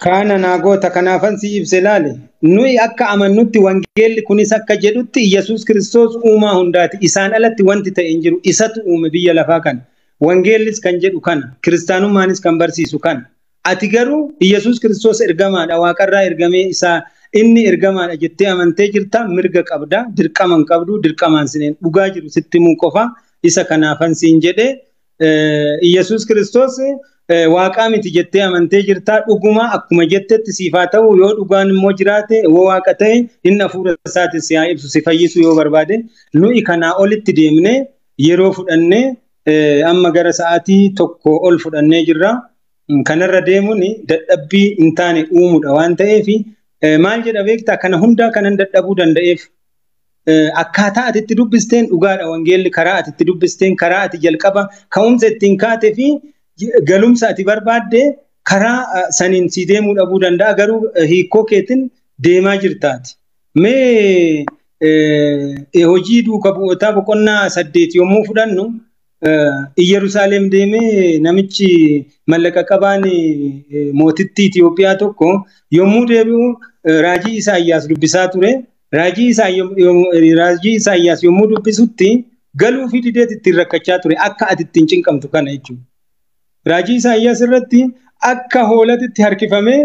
Kana naa goota kanaafan si ibse laale nuyi akka amannutti wangeelli kunis akka jedhutti Yesuus Kiristoos uumaa hundaati. Isaan alatti wanti ta'e hin jiru. Isatu uume biyya lafaa kana. Wangeellis kan jedhu kana. Kiristaanummaanis kan barsiisu kana. Ati garuu Yesuus Kiristoos ergamaadha. Waaqarraa ergamee isaa inni ergamaadha jettee amantee jirta. Mirga qabda. Dirqama hin qabdu. Dirqamaan sineen dhugaa jiru sitti himuu qofa. Isa kanaafan siin jedhe Iyyasuus Kiristoos waaqaa miti jettee amantee jirtaa dhuguma akkuma jettetti siif haa ta'u yoo dhugaan immoo jiraate yoo waaqa ta'e inni hafuura isaatiin si haa ibsu si fayyisu yoo barbaade nuyi kanaa olitti deemnee yeroo fudhannee amma gara sa'aatii 1 ol fudhannee jirra. Kanarra deemuun dadhabbii hin taane uumuudha waan ta'eef maal jedha beektaa kana hundaa kanan dadhabuu danda'eef akkaataa ati itti dubbisteen dhugaadha wangeelli karaa ati itti dubbisteen karaa ati jalqaba ka'umsa ittiin kaatee fi galumsa ati barbaadde karaa saniin si deemuu dhabuu danda'a garuu hiikoo keetiin deemaa jirtaati. Mee hojii duuka bu'ootaa boqonnaa 8 yommuu fudhannu Iyyerusaalem deemee namichi mallaqa qabaan mootittii Itiyoophiyaa tokko yommuu deebi'u raajii Isaayyaas dubbisaa ture. Raajii Isaayyaas yommuu dubbisutti galuu fi dideet ittiin rakkachaa ture akka ati ittiin cinqamtu kana jechuudha. Raajii Isaayyaas irratti akka hoolatitti harkifamee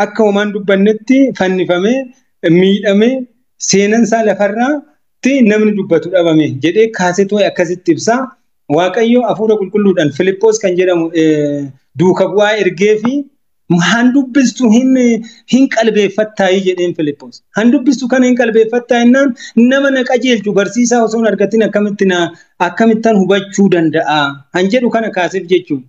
akka homaan dubbannetti fannifamee miidhamee seenansaa lafarraatti namni dubbatu dhabame jedhee kaasee too'e akkasitti ibsaa. Waaqayyo hafuura qulqulluudhaan Filiippoos kan jedhamu duuka bu'aa ergee fi handubbistu hin qalbeeffattaayii jedheen Filiippoos. Handubbistu kana hin qalbeeffattaa jennaan nama na qajeelchu barsiisaa osoo hin argatin akkamittan hubachuu danda'a han jedhu kana kaaseef jechuudha.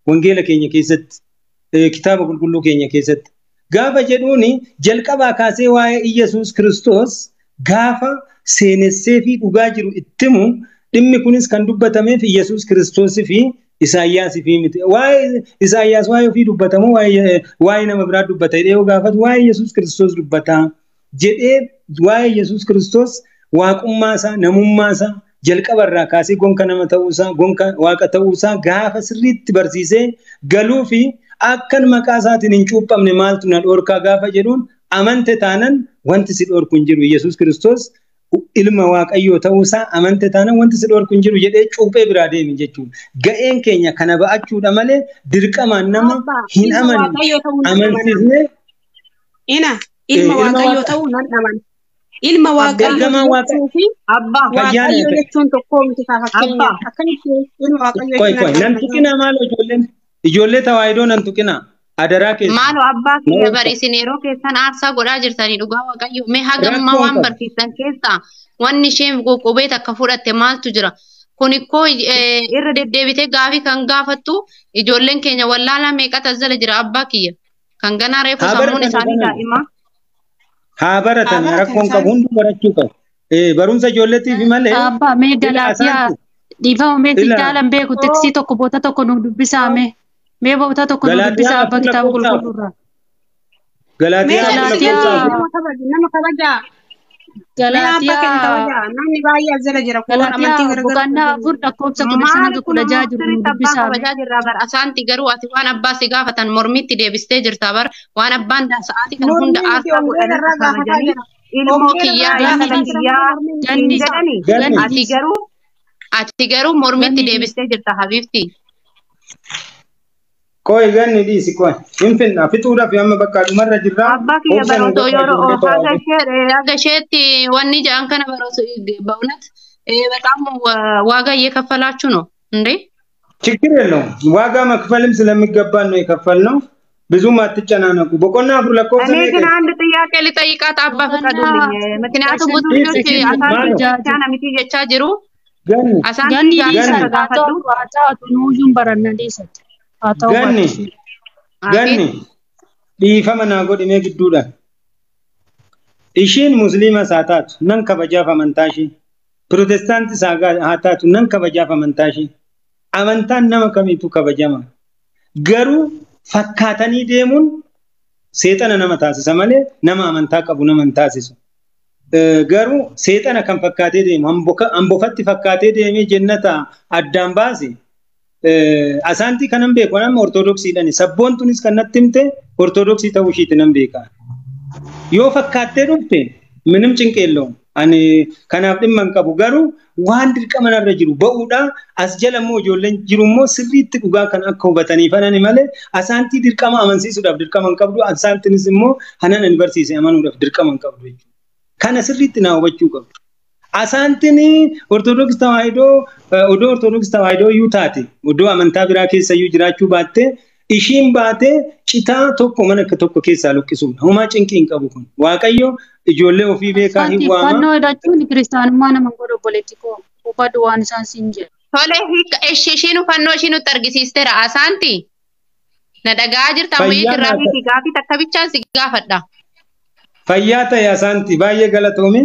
Wangeela keenya keessatti kitaaba qulqulluu keenya keessatti. Gaafa jedhuuni jalqabaa kaasee waa'ee Iyyasuus Kiristoos gaafa seenessee fi dhugaa jiru ittimu dhimmi kunis kan dubbatameef Iyyasuus Kiristoosii fi Isaayyaasii fi miti. Waa'ee Isaayyaas waa'ee ofii dubbatamu waa'ee nama biraa dubbata jedhee yoo gaafatu waa'ee Iyyasuus Kiristoos dubbata jedhee waa'ee Iyyasuus Kiristoos waaqummaa isaa namummaa isaa jalqabarraa kaasee gonka nama ta'uusaa gonka waaqa ta'uusaa gaafa sirriitti barsiisee galuu fi akkan maqaa isaatiin hin cuuphamne maaltu na dhoorkaa gaafa jedhuun amante taanan wanti si dhoorku hin jiru Iyyasuus Kiristoos ilma waaqayyoo ta'uusaa amante taanan wanti si dhoorku hin jiru jedhee cuuphee biraa deemi jechuudha. Ga'een keenya kana ba'achuudha malee dirqamaan nama hin amanne amansiisnee. Ina ilma waaqayyoo ta'uu nan amana. Ilma waaqayyoo fi waaqayyoo jechuun tokko miti fakkeenya. Akkamitti ilma waaqayyoo jechuun. Nan tuqinaa maaloo ijoolleen ijoollee tawaayidoo nan tuqinaa. Adaraa keessa. Maaloo abbaa kiyya bari isin yeroo keessan aarsaa godhaa jirtanii dhugaa waaqayyo mee hagammaa waan barsiisan keessaa wanni isheen qoqqobee takka fudhatte maaltu jira? Kun ikkoo irra deddeebitee gaafii kan gaafattu ijoolleen keenya wallaalaa meeqatu as jala jira abbaa kiyya. Kan ganaa reefu sammuun isaanii daa'ima. Haa baratan rakkoon qabu hunduu barachuu qabu. Barumsa ijoolleetiif malee. Abbaa mee Galaatiyaa dhiifama mee jaalan beeku teksii tokko boota tokko nu dubbisaa mee. Mee boota tokko nu dubbisaa abbaa kitaaba qulqulluurraa. Galaatiyaa nama kabajaa. Galaatiyaa namni baay'ee as jala jira. Galaatiyaa boqonnaa 4 lakkoofsa 15 16 jiru nu dubbisaa. Kabajaa jirra bar asaanti garuu ati waan abbaa si gaafatan mormitti deebistee jirta bar waan abbaan sa'aatii kana hunda aarsaa godhanii kabajanii ilmoo kiyyaa intala kiyyaa hin jedhani ati garuu mormitti deebistee jirta habiibti. Koi ganni dhiisi koi hin finna fixuudhaaf amma bakka dhumarra jirra. Abbaa kiyya barooto yeroo haga isheetti wanni jedhan kana barooto በእውነት በጣም ዋጋ እየከፈላችሁ ነው እንዴ? ችግር የለውም ዋጋ መክፈልም ስለሚገባን ነው የከፈልነው። ብዙም አትጨናነቁ። boqonnaa afur lakkoofsa እኔ ግን አንድ ጥያቄ ልጠይቃት አባ ፍቀዱልኝ። ምክንያቱም ብዙ ልጆች አሳንቲ ክርስቲያን miti jechaa jiru. Ganni haa ta'u nuuyyuun baranna dhiisatti. Ganni ganni dhiifama naa godhimee gidduudhaan. Ishiin musliimas haa taatu nan kabajaaf amantaa ishee. Pirootestaantis haa taatu nan kabajaaf amantaa ishee. Amantaan nama kamiitu kabajama. Garuu fakkaatanii deemuun seexana nama taasisa malee nama amantaa qabu nama hin taasisu. Garuu seexana kan fakkaatee deemu hambofatti fakkaatee deemee jennata addaan baase. Asaantii kanan beeku nama ortodoksiidhaan sabboontunis kan natti himte ortodoksii ta'uu ishiiti nan beeka. Yoo fakkaattee dhufte minim cinqeelloon ani kanaaf dhimma hin qabu garuu waan dirqama narra jiru ba'uudha as jala immoo ijoolleen jiru immoo sirriitti dhugaa kan akka hubataniif anani malee asaantii dirqama amansiisuudhaaf dirqama hin qabdu asaantiinis immoo hanan ani barsiise amanuudhaaf dirqama hin qabdu jechuudha. Kana sirriitti naa hubachuu qabdu. Asaantiin Ortodoksii Tawaahidoo odoo Ortodoksii Tawaahidoo iyyuu taate odoo amantaa biraa keessa iyyuu jiraachuu baatte ishiin baate citaa tokko mana tokko keessaa luqqisuudha. Homaa cinqii hin qabu kun. Waaqayyo ijoollee ofii beekaa hin waama. Fannoo hidhachuun kiristaanummaa nama godhu obboleetti koo hubadhu waan isaan siin jedhu. Tole ishiin fannoo ishii nutti argisiisteera asaanti. Na dhagaa jirta ammayyi irraa fi gaafii takka bichaan si gaafadha. Fayyaa ta'e asaanti baay'ee galatoomi.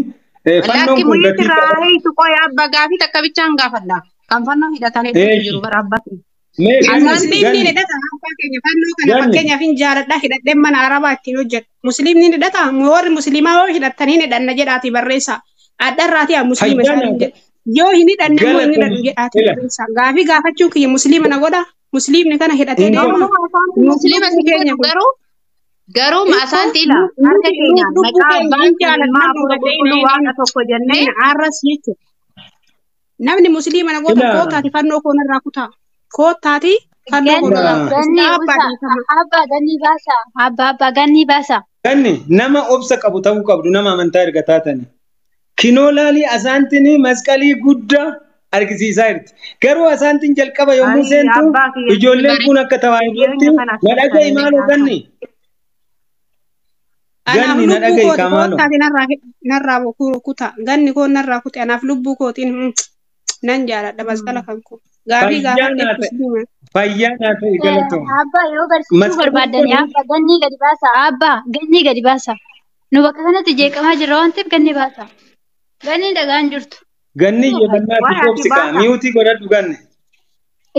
Fannoon kun gatii qaba. Hiitu qoya abbaa gaafii takka bichaan gaafadha. Kan fannoo hidhatan hedduutu jiru bara abbaa. Asaantiin ni hidhata abbaa keenya fannoo kana fakkeenyaaf hin jaaladha hidhadhee mana arabaa ittiin hojjedha. Musliimni ni hidhata warri musliimaa yoo hidhattanii ni hidhanna jedhaati barreessa. Addarraati haa musliima isaanii jedha. Yoo hin hidhanne immoo hin hidhannu jedhaati barreessa. Gaafii gaafachuu kiyya musliima na godha. Musliimni kana hidhatee deema. Musliima si keenya garuu garuu asaanti ila harka keenya maqaa abbaan ilmaa hafuura qulqulluu waaqa tokko jennee arras jechuudha. Namni musliima na goota kootaati fannoo koo narraa kutaa. Kootaati fannoo koo narraa kutaa. Abbaa ganni baasa. Abbaa ganni baasa. Ganni nama obsa qabu ta'uu qabdu nama amantaa erga taatani. Kinoo laalii asaantiin masqalii guddaa argisiisaa jirti. Garuu asaantiin jalqaba yommuu seentu ijoolleen kun akka tawaahidootti na dhaga'i maaloo ganni. Anaaf lubbuu kooti kootaati narraa kuta. Ganni koo narraa kute anaaf lubbuu kootiin nan jaaladha masqala kan koo. Gaafii gaafadhe. Fayyaa naa ta'e galatooma. Abbaa yoo barsiisuu barbaadani abbaa ganni gadi baasa abbaa ganni gadi baasa. Nu bakka kanatti jeeqamaa jirra waan ta'eef ganni baasa. Ganni dhagaan jirtu. Ganni yebannaatti koobsi qaba. Miutii godhadhu ganni.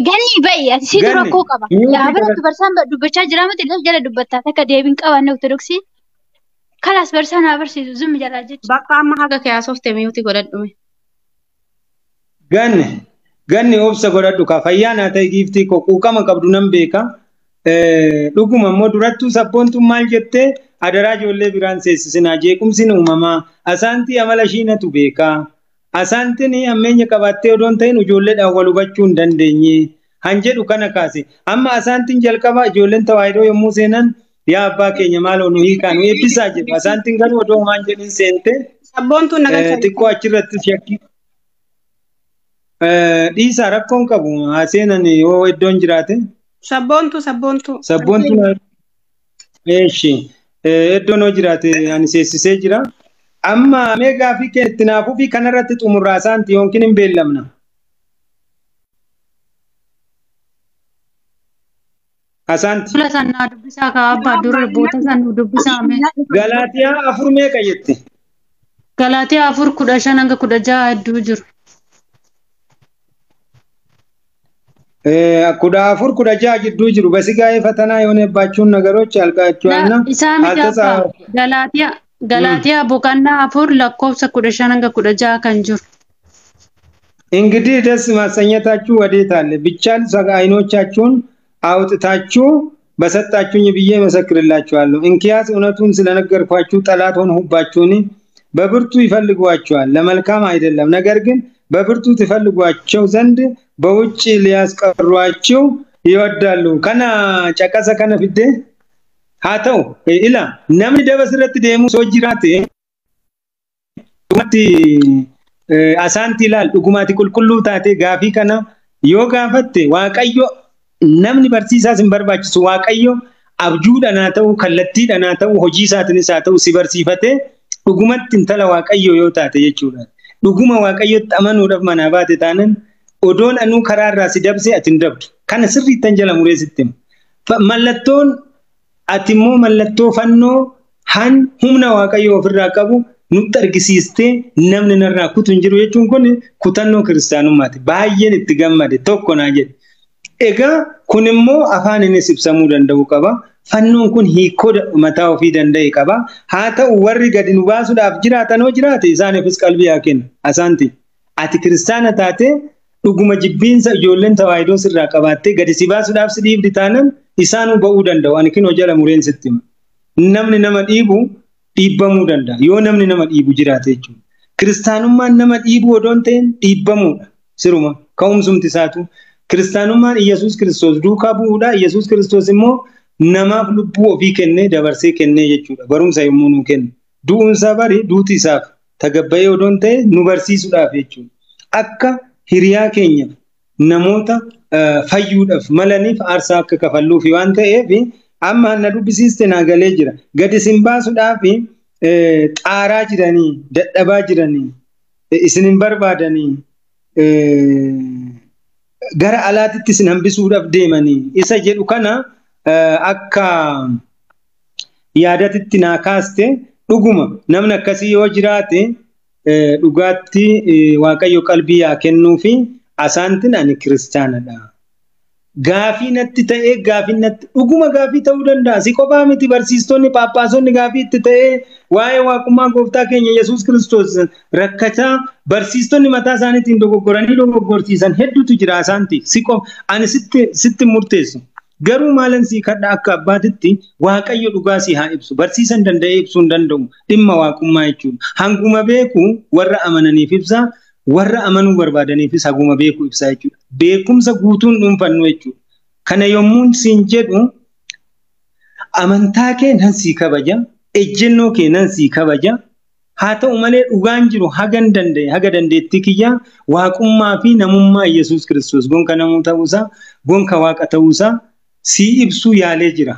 Ganni ba'i ati situ rakkoo qaba. Laabiratti barsaan dubbachaa jira miti illee jala dubbattaa takka deebiin qabanne ortodoksii. Kalaas barsaan haa barsiisu zimmi jalaa jechuudha. Bakka amma haga kee haasofte miutii godhadhu. Ganni ganni obsa godhadhu ka fayyaa naa ta'e giiftii koo quuqama qabdu nan beeka. Dhuguma immoo durattuu sabboontuun maal jettee adaraa ijoollee biraan seessisinaa jeequmsi uumamaa asaantii amala ishiinatu beekaa. Asaantiin ammeenya qabaattee odoo hin ta'in ijoolleedhaan wal hubachuu hin dandeenye. Han jedhu kana kaase. Amma asaantiin jalqaba ijoolleen tawaahidoo yommuu seenan yaa abbaa keenya maaloo nu hiikaa nu eebbisaa jedhu. Asaantiin garuu odoo homaan jedhin seente. Sabboontuun nagalcha. Xiqqoo achirratti shakkii. Dhiisaa rakkoon qabu haa seenan yoo iddoon jiraate. Sabboontuu sabboontuu. Sabboontuu. Eeshi iddoon yoo jiraate ani seessisee jira. Amma mee gaafii kee itti naafuu fi kanarratti xumurraa asaanti yookiin hin beellamna. Asaanti. Fuula san naa dubbisaa kaa abbaa dura boota san nu dubbisaa mee. Galaatiyaa 4 meeqa jette? Galaatiyaa 4 15 hanga 16 hedduu jiru. 14 16 jidduu jiru በስጋዬ ፈተና የሆነባችሁን ነገሮች አልቃችኋልና Isaa miti abbaa Galaatiyaa boqonnaa 4 lakkoofsa 15 hanga 16 kan jiru. እንግዲህ ደስ ማሰኘታችሁ ወዴት አለ? ቢቻል ዓይኖቻችሁን አውጥታችሁ በሰጣችሁኝ ብዬ መሰክርላችኋለሁ። እንኪያስ እውነቱን ስለነገርኳችሁ ጠላት ሆንሁባችሁን? በብርቱ ይፈልጓችኋል፣ ለመልካም አይደለም። ነገር ግን በብርቱ ትፈልጓቸው ዘንድ በውጭ ሊያስቀሯችሁ ይወዳሉ። ከና ጨቀሰ ከነ ፊዴ haa ta'u ila namni daba sirratti deemu soo jiraate dhugumatti asaanti ilaal dhugumaati qulqulluu taate gaafii kana yoo gaafatte waaqayyo namni barsiisaas hin barbaachisu waaqayyo abjuudhaan haa ta'u kallattiidhaan haa ta'u hojii isaatiinis haa ta'u si barsiifatee dhugumatti intala waaqayyo yoo taate jechuudha. Dhuguma waaqayyotti amanuudhaaf manaa baate taanan odoon anuu karaarraa si dabse ati hin dabdu. Kana sirriittan jala muree sitti hima. Mallattoon ati immoo mallattoo fannoo han humna waaqayyoo ofirraa qabu nutti argisiistee namni narraa kutu hin jiru jechuun kun kutannoo kiristaanummaati. Baay'een itti gammade tokko naa jedhe. Egaa kun immoo afaaninis ibsamuu danda'u qaba. Fannoon kun hiikoo mataa ofii danda'e qaba. Haa ta'u warri gadi nu baasuudhaaf jiraatan hoo jiraate isaaniifis qalbii haa kennu. Asaanti ati kiristaana taatee dhuguma jibbiinsa ijoolleen tawaahidoo sirraa qabaattee gadi si baasuudhaaf si dhiibdi taanan isaanuu ba'uu danda'u. Ani kinoo jala mureen sitti hima. Namni nama dhiibu dhiibbamuu danda'a. Yoo namni nama dhiibu jiraate jechuudha. Kiristaanummaan nama dhiibuu odoo hin ta'in dhiibbamuudha. Siruma ka'umsumti isaatu. Kiristaanummaan Iyyasuus Kiristoos duukaa bu'uudha. Iyyasuus Kiristoos immoo namaaf lubbuu ofii kennee dabarsee kennee jechuudha. Barumsa yommuu nuu kennu. Du'uunsaa bari duuti isaaf Tagabba'ee odoon ta'e nu barsiisuudhaaf jechuudha. Akka hiriyaa keenyaaf namoota fayyuudhaaf malaniif aarsaa akka kafalluufi waan ta'eef amma na dubbisiiste naa galee jira. Gadi isin baasuudhaaf xaaraa jiranii, dadhabaa jiranii, isin hin barbaadanii, gara alaatitti isin hambisuudhaaf deemanii isa jedhu kana akka yaadatitti naa kaaste dhuguma namni akkasii yoo jiraate dhugaatti Waaqayyo qalbii yaa kennuu fi asaantiin ani kiristaanadha. Gaafii natti ta'ee gaafii natti dhuguma gaafii ta'uu danda'a. Si qofaa miti barsiistonni paappaasonni gaafii itti ta'ee waa'ee waaqummaa gooftaa keenya Yesuus Kiristoos rakkachaa barsiistonni mataa isaaniitiin dogoggoranii dogoggorsiisan hedduutu jira asaanti. Si qofa ani sitti murteessu. Garuu maalan sii kadha akka abbaatitti Waaqayyo dhugaa si haa ibsu. Barsiisan danda'ee ibsuu hin danda'u. Dhimma waaqummaa jechuudha. Hanguma beeku warra amananiif ibsa. Warra amanuu barbaadaniifis haguma beeku ibsaa jechuudha. Beekumsa guutuun dhuunfannu jechuudha. Kana yommuu siin jedhu amantaa kee nan sii kabaja, ejjennoo kee nan sii kabaja. Haa ta'u malee dhugaan jiru hagan danda'e, haga dandeettii kiyyaa waaqummaa fi namummaa Yesuus Kiristoos gonka namuu ta'uusaa, gonka waaqa ta'uusaa sii ibsuu yaalee jira.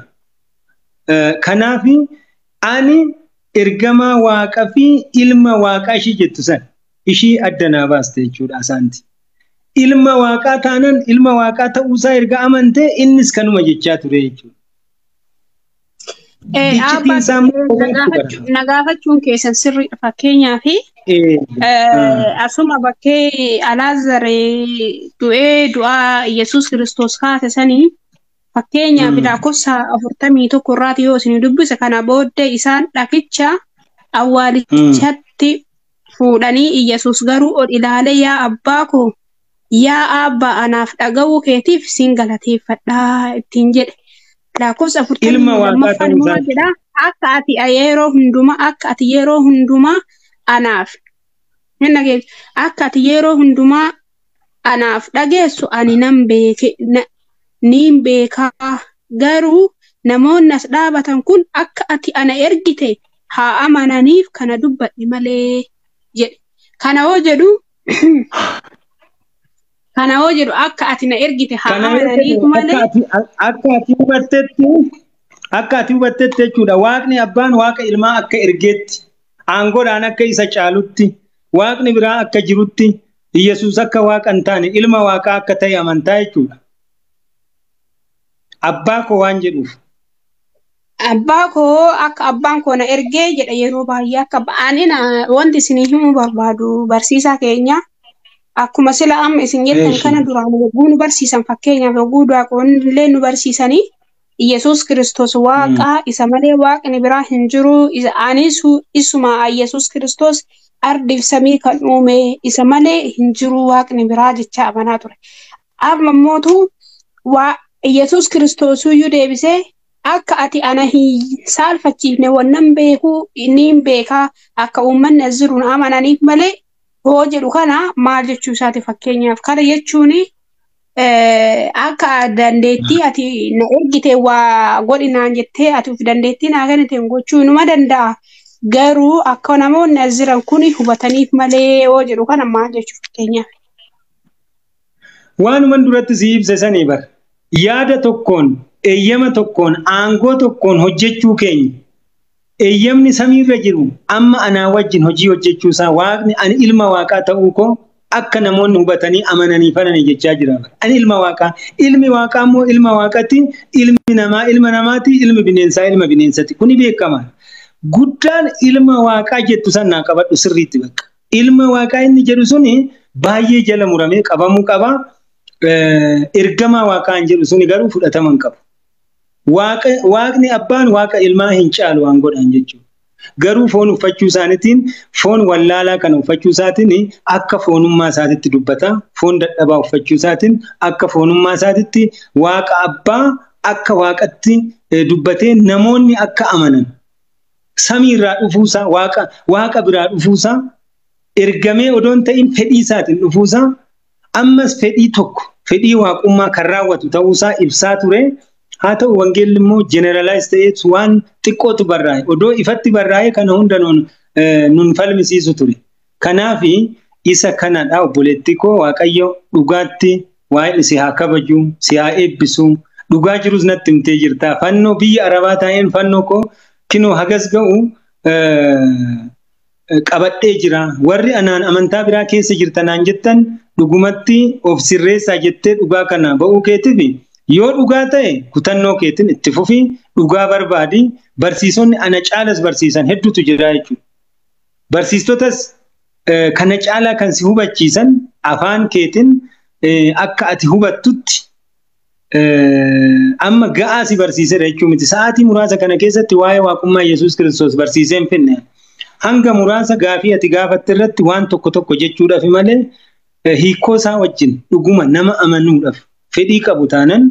Kanaaf ani ergamaa waaqa fi ilma waaqaa ishii jettu san ishii adda naa baaste jechuudha asaanti. Ilma waaqaa taanaan ilma waaqaa ta'uusaa erga amantee innis kanuma jechaa ture jechuudha. Na gaafachuun keessan sirriidha fakkeenyaa fi asuma bakkee Alaazar du'ee du'aa Yesuus Kiristoos kaase sanii fakkeenyaaf lakkoofsa 41 irraati yoo isin dubbise kana booddee isaan dhakicha awwaalichatti fuudhanii Iyyasuus garuu ol ilaalee yaa abbaa koo yaa abbaa anaaf dhaga'uu keetiif siin galateeffadhaa ittiin jedhe. Lakkoofsa 42 immoo jedha akka ati yeroo hundumaa akka ati yeroo hundumaa anaaf hin dhageessu akka ati yeroo hundumaa anaaf dhageessu ani nan beeke niin beekaa garuu namoonni as dhaabatan kun akka ati ana ergite haa amananiif kana dubbadhe malee jedhe. Kana hoo jedhu kana hoo jedhu akka ati na ergite haa amananiif malee. Akka ati hubattetti jechuudha. Waaqni abbaan waaqa ilmaa akka ergeetti aangoodhaan akka isa caalutti waaqni biraa akka jirutti Yesuus akka waaqa hin taane ilma waaqaa akka ta'e amantaa jechuudha. Abbaa koo waan jedhuuf. Abbaa koo akka abbaan koo na ergee jedha yeroo baay'ee akka ani wanti isinii himuu barbaadu barsiisaa keenya akkuma sila amma isin jettan kana duraan yogguu nu barsiisan fakkeenyaaf yogguu daaqoon illee nu barsiisanii Yesuus Kiristoos waaqa isa malee waaqni biraa hin jiru anis isuma Yesuus Kiristoos ardiif samii kan uume isa malee hin jiru waaqni biraa jecha amanaa ture. Amma immootu waa Yesuus Kiristoos iyyuu deebisee akka ati ana hin saalfachiifne wannan beekuu niin beekaa akka uummanni as jiru na amananiif malee hoo jedhu kana maal jechuu isaati fakkeenyaaf kana jechuun akka dandeettii ati na ergite waa godhi naan jettee ati of dandeettii naa kennite gochuu numa danda'a. Garuu akka namoonni as jiran kun hubataniif malee hoo jedhu kana maal jechuu fakkeenyaaf. Waanuman duratti si ibse sanii bara. Yaada tokkoon, eeyyama tokkoon, aangoo tokkoon hojjechuu keenya. Eeyyamni samiirra jiru amma anaa wajjin hojii hojjechuu isaa waaqni ani ilma waaqaa ta'uu koo akka namoonni hubatanii amananii fananii jechaa jira. Ani ilma waaqaa. Ilmi waaqaa immoo ilma waaqati, ilmi namaa ilma namaati, ilmi bineensaa ilma bineensati. Kuni beekamaadha. Guddaan ilma waaqaa jettu san naa qabadhu sirriitti bakka. Ilma waaqaa inni jedhu suni baay'ee jala muramee qabamuu qaba. Ergamaa waaqaa hin jedhu suni garuu fudhatama hin qabu. Waaqni abbaan waaqa ilmaa hin caalu waan godhan jechuudha. Garuu foon uffachuu isaaniitiin foon wallaalaa kana uffachuu isaatiin akka foonummaa isaatitti dubbata. Foon dadhabaa uffachuu isaatiin akka foonummaa isaatitti waaqa abbaa akka waaqatti dubbatee namoonni akka amanan. Samiirraa dhufuusaa waaqa biraa dhufuusaa ergamee odoon ta'in fedhii isaatiin dhufuusaa ammas fedhii tokko fedhii waaqummaa kan raawwatu ta'uusaa ibsaa ture. Haa ta'u wangeelli immoo jeneralaayiz ta'eetu waan xiqqootu barraa'e. Odoo ifatti barraa'e kana hunda nuun nun falmisiisu ture. Kanaaf isa kanadha obboleetti koo Waaqayyo dhugaatti waa'ee si haa kabaju, si haa eebbisu. Dhugaa jirus natti himtee jirta. Fannoo biyya Arabaa taa'een fannoo koo kinoo hagas ga'u qabadhee jira. Warri anaan amantaa biraa keessa jirtan jettan dhugumatti of sirreessaa jettee dhugaa kana ba'uu keetiif yoo dhugaa ta'e kutannoo keetiin itti fufi dhugaa barbaadi. Barsiisonni ana caalas barsiisan hedduutu jira jechuudha. Barsiistotas kana caalaa kan si hubachiisan afaan keetiin akka ati hubattutti amma ga'aa si barsiisedha jechuun miti. Sa'aatii muraasa kana keessatti waa'ee waaqummaa Yesuus Kiristoos barsiisee hin finne. Hanga muraasa gaafii ati gaafatte irratti waan tokko tokko jechuudhaaf malee hiikoo isaa wajjin dhuguma nama amanuudhaaf fedhii qabu taanan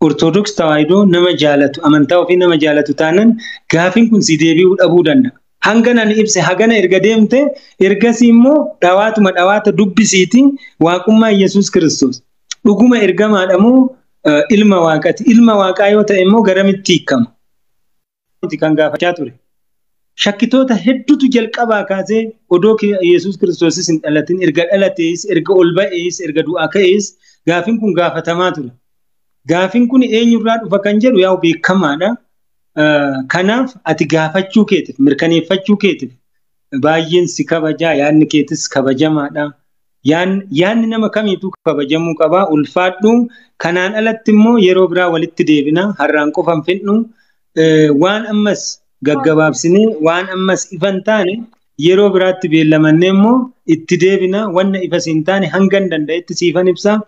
Ortodoks Tawaahidoo nama jaalatu amantaa ofii nama jaalatu taanan gaafiin kun si deebi'uu dhabuu danda'a. Hanga nan ibse hagana erga deemte ergasii immoo dhawaatuma dhawaata dubbisiitii waaqummaa Yesuus Kiristoos dhuguma ergamaadha moo ilma waaqati? Ilma waaqaa yoo ta'e immoo garamitti hiikama? Kan gaafachaa ture. Shakkitoota hedduutu jalqabaa kaasee odoo Yesuus Kiristoosis hin dhalatin erga dhalatees erga ol ba'ees erga du'aa ka'ees gaafiin kun gaafatamaa ture. Gaafiin kun eenyurraa dhufa kan jedhu yaa'u beekamaadha. Kanaaf ati gaafachuu keetiif mirkaneeffachuu keetiif baay'een si kabajaa yaadni keetis kabajamaadha. Yaadni nama kamiituu kabajamuu qabaa ulfaadhu. Kanaan alatti immoo yeroo biraa walitti deebina har'aan qofa hin fidnu waan ammas gaggabaabsinee waan ammas ifa hin taane yeroo biraatti beellamannee immoo itti deebina wanna ifa siin taane hanga hin danda'etti siifan ibsa.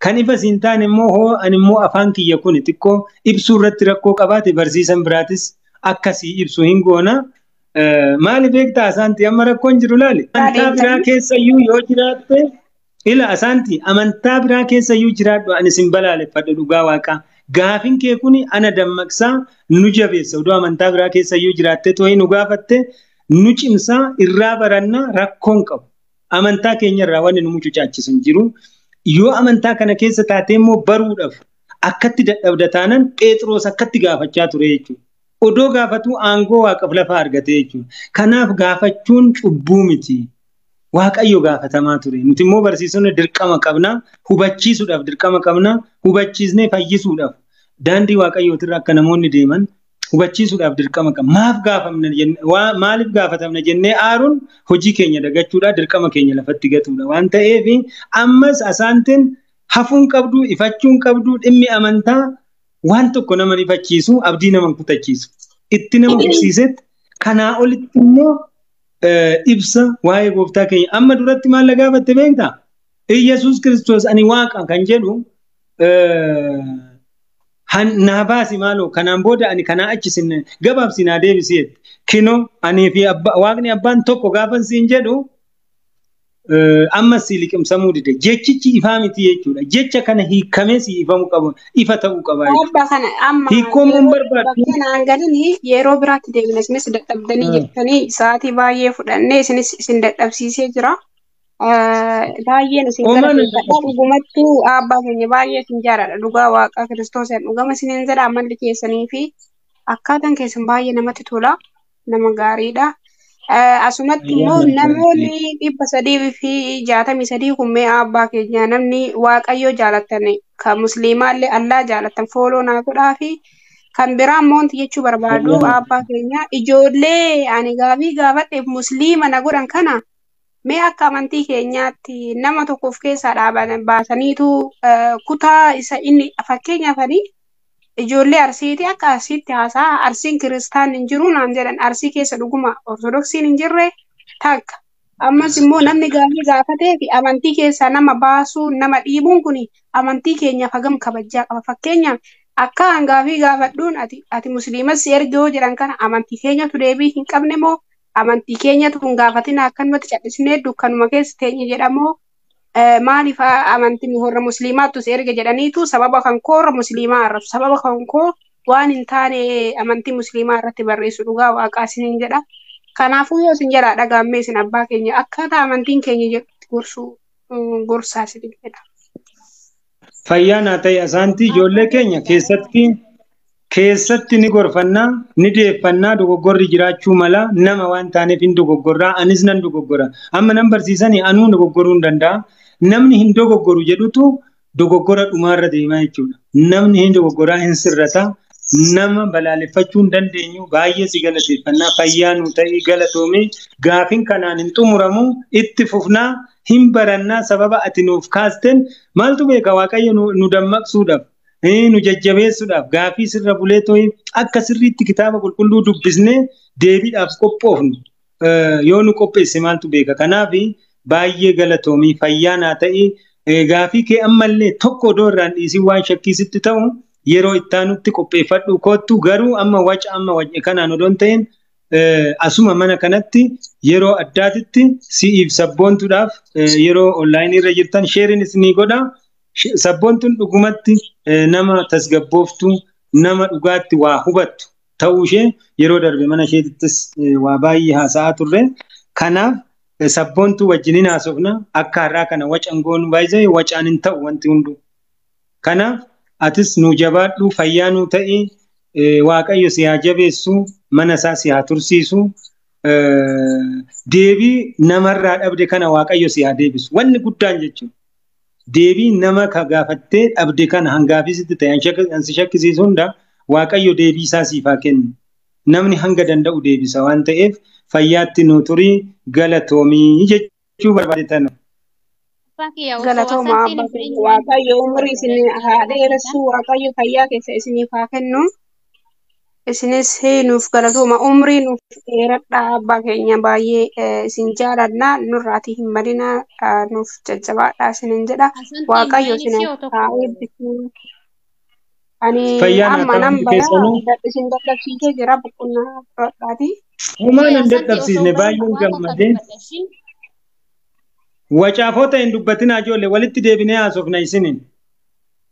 Kan ifa siin taane immoo hoo ani immoo afaan kiyya kun xiqqoo ibsuu irratti rakkoo qabaate barsiisan biraatis akkasii ibsu hin goona. Maali beektaa asaanti amma rakkoon jiru laali. Amantaa biraa keessayyuu yoo jiraatte ila asaanti amantaa biraa keessayyuu jiraadhu ani sin balaaleffadhu dhugaa waaqaa. Gaafin kee kun ana dammaqsaa nu jabeessa. Odoo amantaa biraa keessayyuu jiraatte too'ii nu gaafatte nu cimsaa irraa barannaa rakkoon qabu. Amantaa keenyarraa wanni nu mucucaachisu hin jiru. Yoo amantaa kana keessa taatee immoo baruudhaaf akkatti dadhabda taanan Phexros akkatti gaafachaa ture jechuudha. Odoo gaafatu aangoo waaqaaf lafa argate jechuudha. Kanaaf gaafachuun cubbuu miti. Waaqayyo gaafatamaa ture. Nuti immoo barsiisonni dirqama qabna. Hubachiisuudhaaf dirqama qabna. Hubachiisnee fayyisuudhaaf daandii waaqayyootirra akka namoonni deeman hubachiisuudhaaf dirqama qabna. Maaf gaafamna maaliif gaafatamna jennee aaruun hojii keenya dagachuudha dirqama keenya lafatti gatuudha waan ta'eef ammas asaantiin hafuun qabdu ifachuun qabdu dhimmi amantaa waan tokko nama ifachiisu abdii nama kutachiisu itti nama fufsiisetti kanaa olitti immoo ibsa waa'ee gooftaa keenya amma duratti maal na gaafatte beektaa? Iyyasuus Kiristoos ani waaqa kan jedhu naa baasi maaloo kanaan booda ani kanaa achi sin gabaabsi naa deebisi jette. Kinoo anii fi waaqni abbaan tokko gaafan siin jedhu ammas si liqimsamuu dide. Jechichi ifaa miti jechuudha. Jecha kana hiikamee si ifamuu qabu ifa ta'uu qaba jechuudha. Hiikkoomuu hin barbaadu. Kanaan galini yeroo biraatti deebina isinis dadhabdanii jirtanii sa'aatii baay'ee fudhannee isinis isin dadhabsiisee jira. Baay'een isin galateeffadha. Dhugumattuu abbaa keenya baay'ee isin jaaladha. Dhugaa waaqa Kiristooseen dhugama isiniin jedha amalli keessanii fi akkaataan keessan baay'ee namatti tola. Nama gaariidha. Asumatti immoo namoonni 363 kun mee abbaa keenya namni waaqayyoo jaalatan kan musliimaallee allaa jaalatan fooloo naa godhaa fi kan biraa immoo jechuu barbaadu abbaa keenya ijoollee ani gaafii gaafadheef musliima na godhan kana mee akka amantii keenyaatti nama tokko of keessaa dhaaban baasaniitu kutaa isa inni fakkeenyaaf ani ijoollee arsiiti akka arsiitti haasaa arsiin kiristaan hin jiru naan jedhan arsii keessa dhuguma ortodoksiin hin jirre takka ammas immoo namni gaafii gaafatee fi amantii keessaa nama baasuu nama dhiibuun kun amantii keenyaaf hagam kabajaa qaba fakkeenyaaf akka an gaafii gaafadhuun ati musliimas si erge yoo jedhan kana amantii keenyatu deebii hin qabne moo amantii keenyatu hin gaafatin akkanumatti callisnee dukkanuma keessa teenye jedhamoo maaliif amantiin warra musliimaattu si erge jedhaniitu sababa kan koo warra musliimaa arrabsu sababa kan koo waan hin taane amantii musliimaa irratti barreessu dhugaa waaqaa isiniin jedha. Kanaafuu yoo isin jalaa dhagaammee isin abbaa keenya akkaataa amantiin keenya jedhutti gorsuu gorsaa isiniin jedha. Fayyaa naa ta'e asaantii ijoollee keenya keessatti Keessatti ni gorfannaa, ni deeffannaa, dogoggorri jiraachuu mala nama waan taaneef hin dogoggorraa, anis nan dogoggora. Amma nan barsiisanii anuu dogoggoruu hin danda'a. Namni hin dogoggoru jedhutu dogoggora dhumaarra deemaa jechuudha. Namni hin dogoggoraa hin sirrata. Nama balaaleffachuu hin dandeenyu baay'ee si galateeffannaa fayyaa nu ta'ii galatoomii gaafin kanaan hin xumuramu itti fufnaa hin barannaa sababa ati nuuf kaasteen maaltu beeka Waaqayyo nu dammaqsuudhaaf nu jajjabeessuudhaaf gaafii sirra bulee tooyi akka sirriitti kitaaba qulqulluu dubbisnee deebiidhaaf qophoofnu yoo nu qopheesse maaltu beeka. Kanaaf baay'ee galatoomii fayyaa naa ta'ii gaafii kee ammallee tokko odoo irraan dhiisin waan shakkiisitti ta'u yeroo ittaanutti qopheeffadhu kottu garuu amma waca amma wace kanaan odoon ta'in asuma mana kanatti yeroo addaatitti si'iif sabboontuudhaaf yeroo onlaayinii irra jirtan sheeriin isinii godha. Sabboontuun dhugumatti nama tasgabbooftu nama dhugaatti waa hubattu ta'uu ishee yeroo darbe mana isheetittis waa baay'ee haasa'aa turre. Kanaaf sabboontuu wajjiniin haasofna akka har'aa kana wacan goonu baay'ee wacaan hin ta'u wanti hunduu. Kanaaf atis nu jabaadhu fayyaa nu ta'i Waaqayyo si haa jabeessu mana isaa si haa tursiisu deebii namarraa dhabde kana Waaqayyo si haa deebisu wanni guddaan jechuudha. Deebii nama ka gaafattee dhabde kana hangaafisitti ta'e hansi shakkisiisu hunda Waaqayyo deebii isaa siif haa kennu. Namni hanga danda'u deebisa waan ta'eef fayyaatti nu turii galatoomii jechuu barbaade tana. Galatooma abbaa keenya Waaqayyo umurii isin haa dheeressu Waaqayyo fayyaa keessa isiniif haa kennu. Isinis nuuf galatooma umrii nuuf dheeradhaa abbaa keenya baay'ee isin jaalanna nurraatii hin badina nuuf jajjabaadhaa isinin jedha Waaqayyo isin haa eebbisu. Ani amma nan bayaa isin dadhabsiisee jira boqonnaa fudhadhaati. Homaa nan dadhabsiisne baay'een gammadee. Wacaafota hin dubbatinaa ijoollee walitti deebinee haasofna isiniin.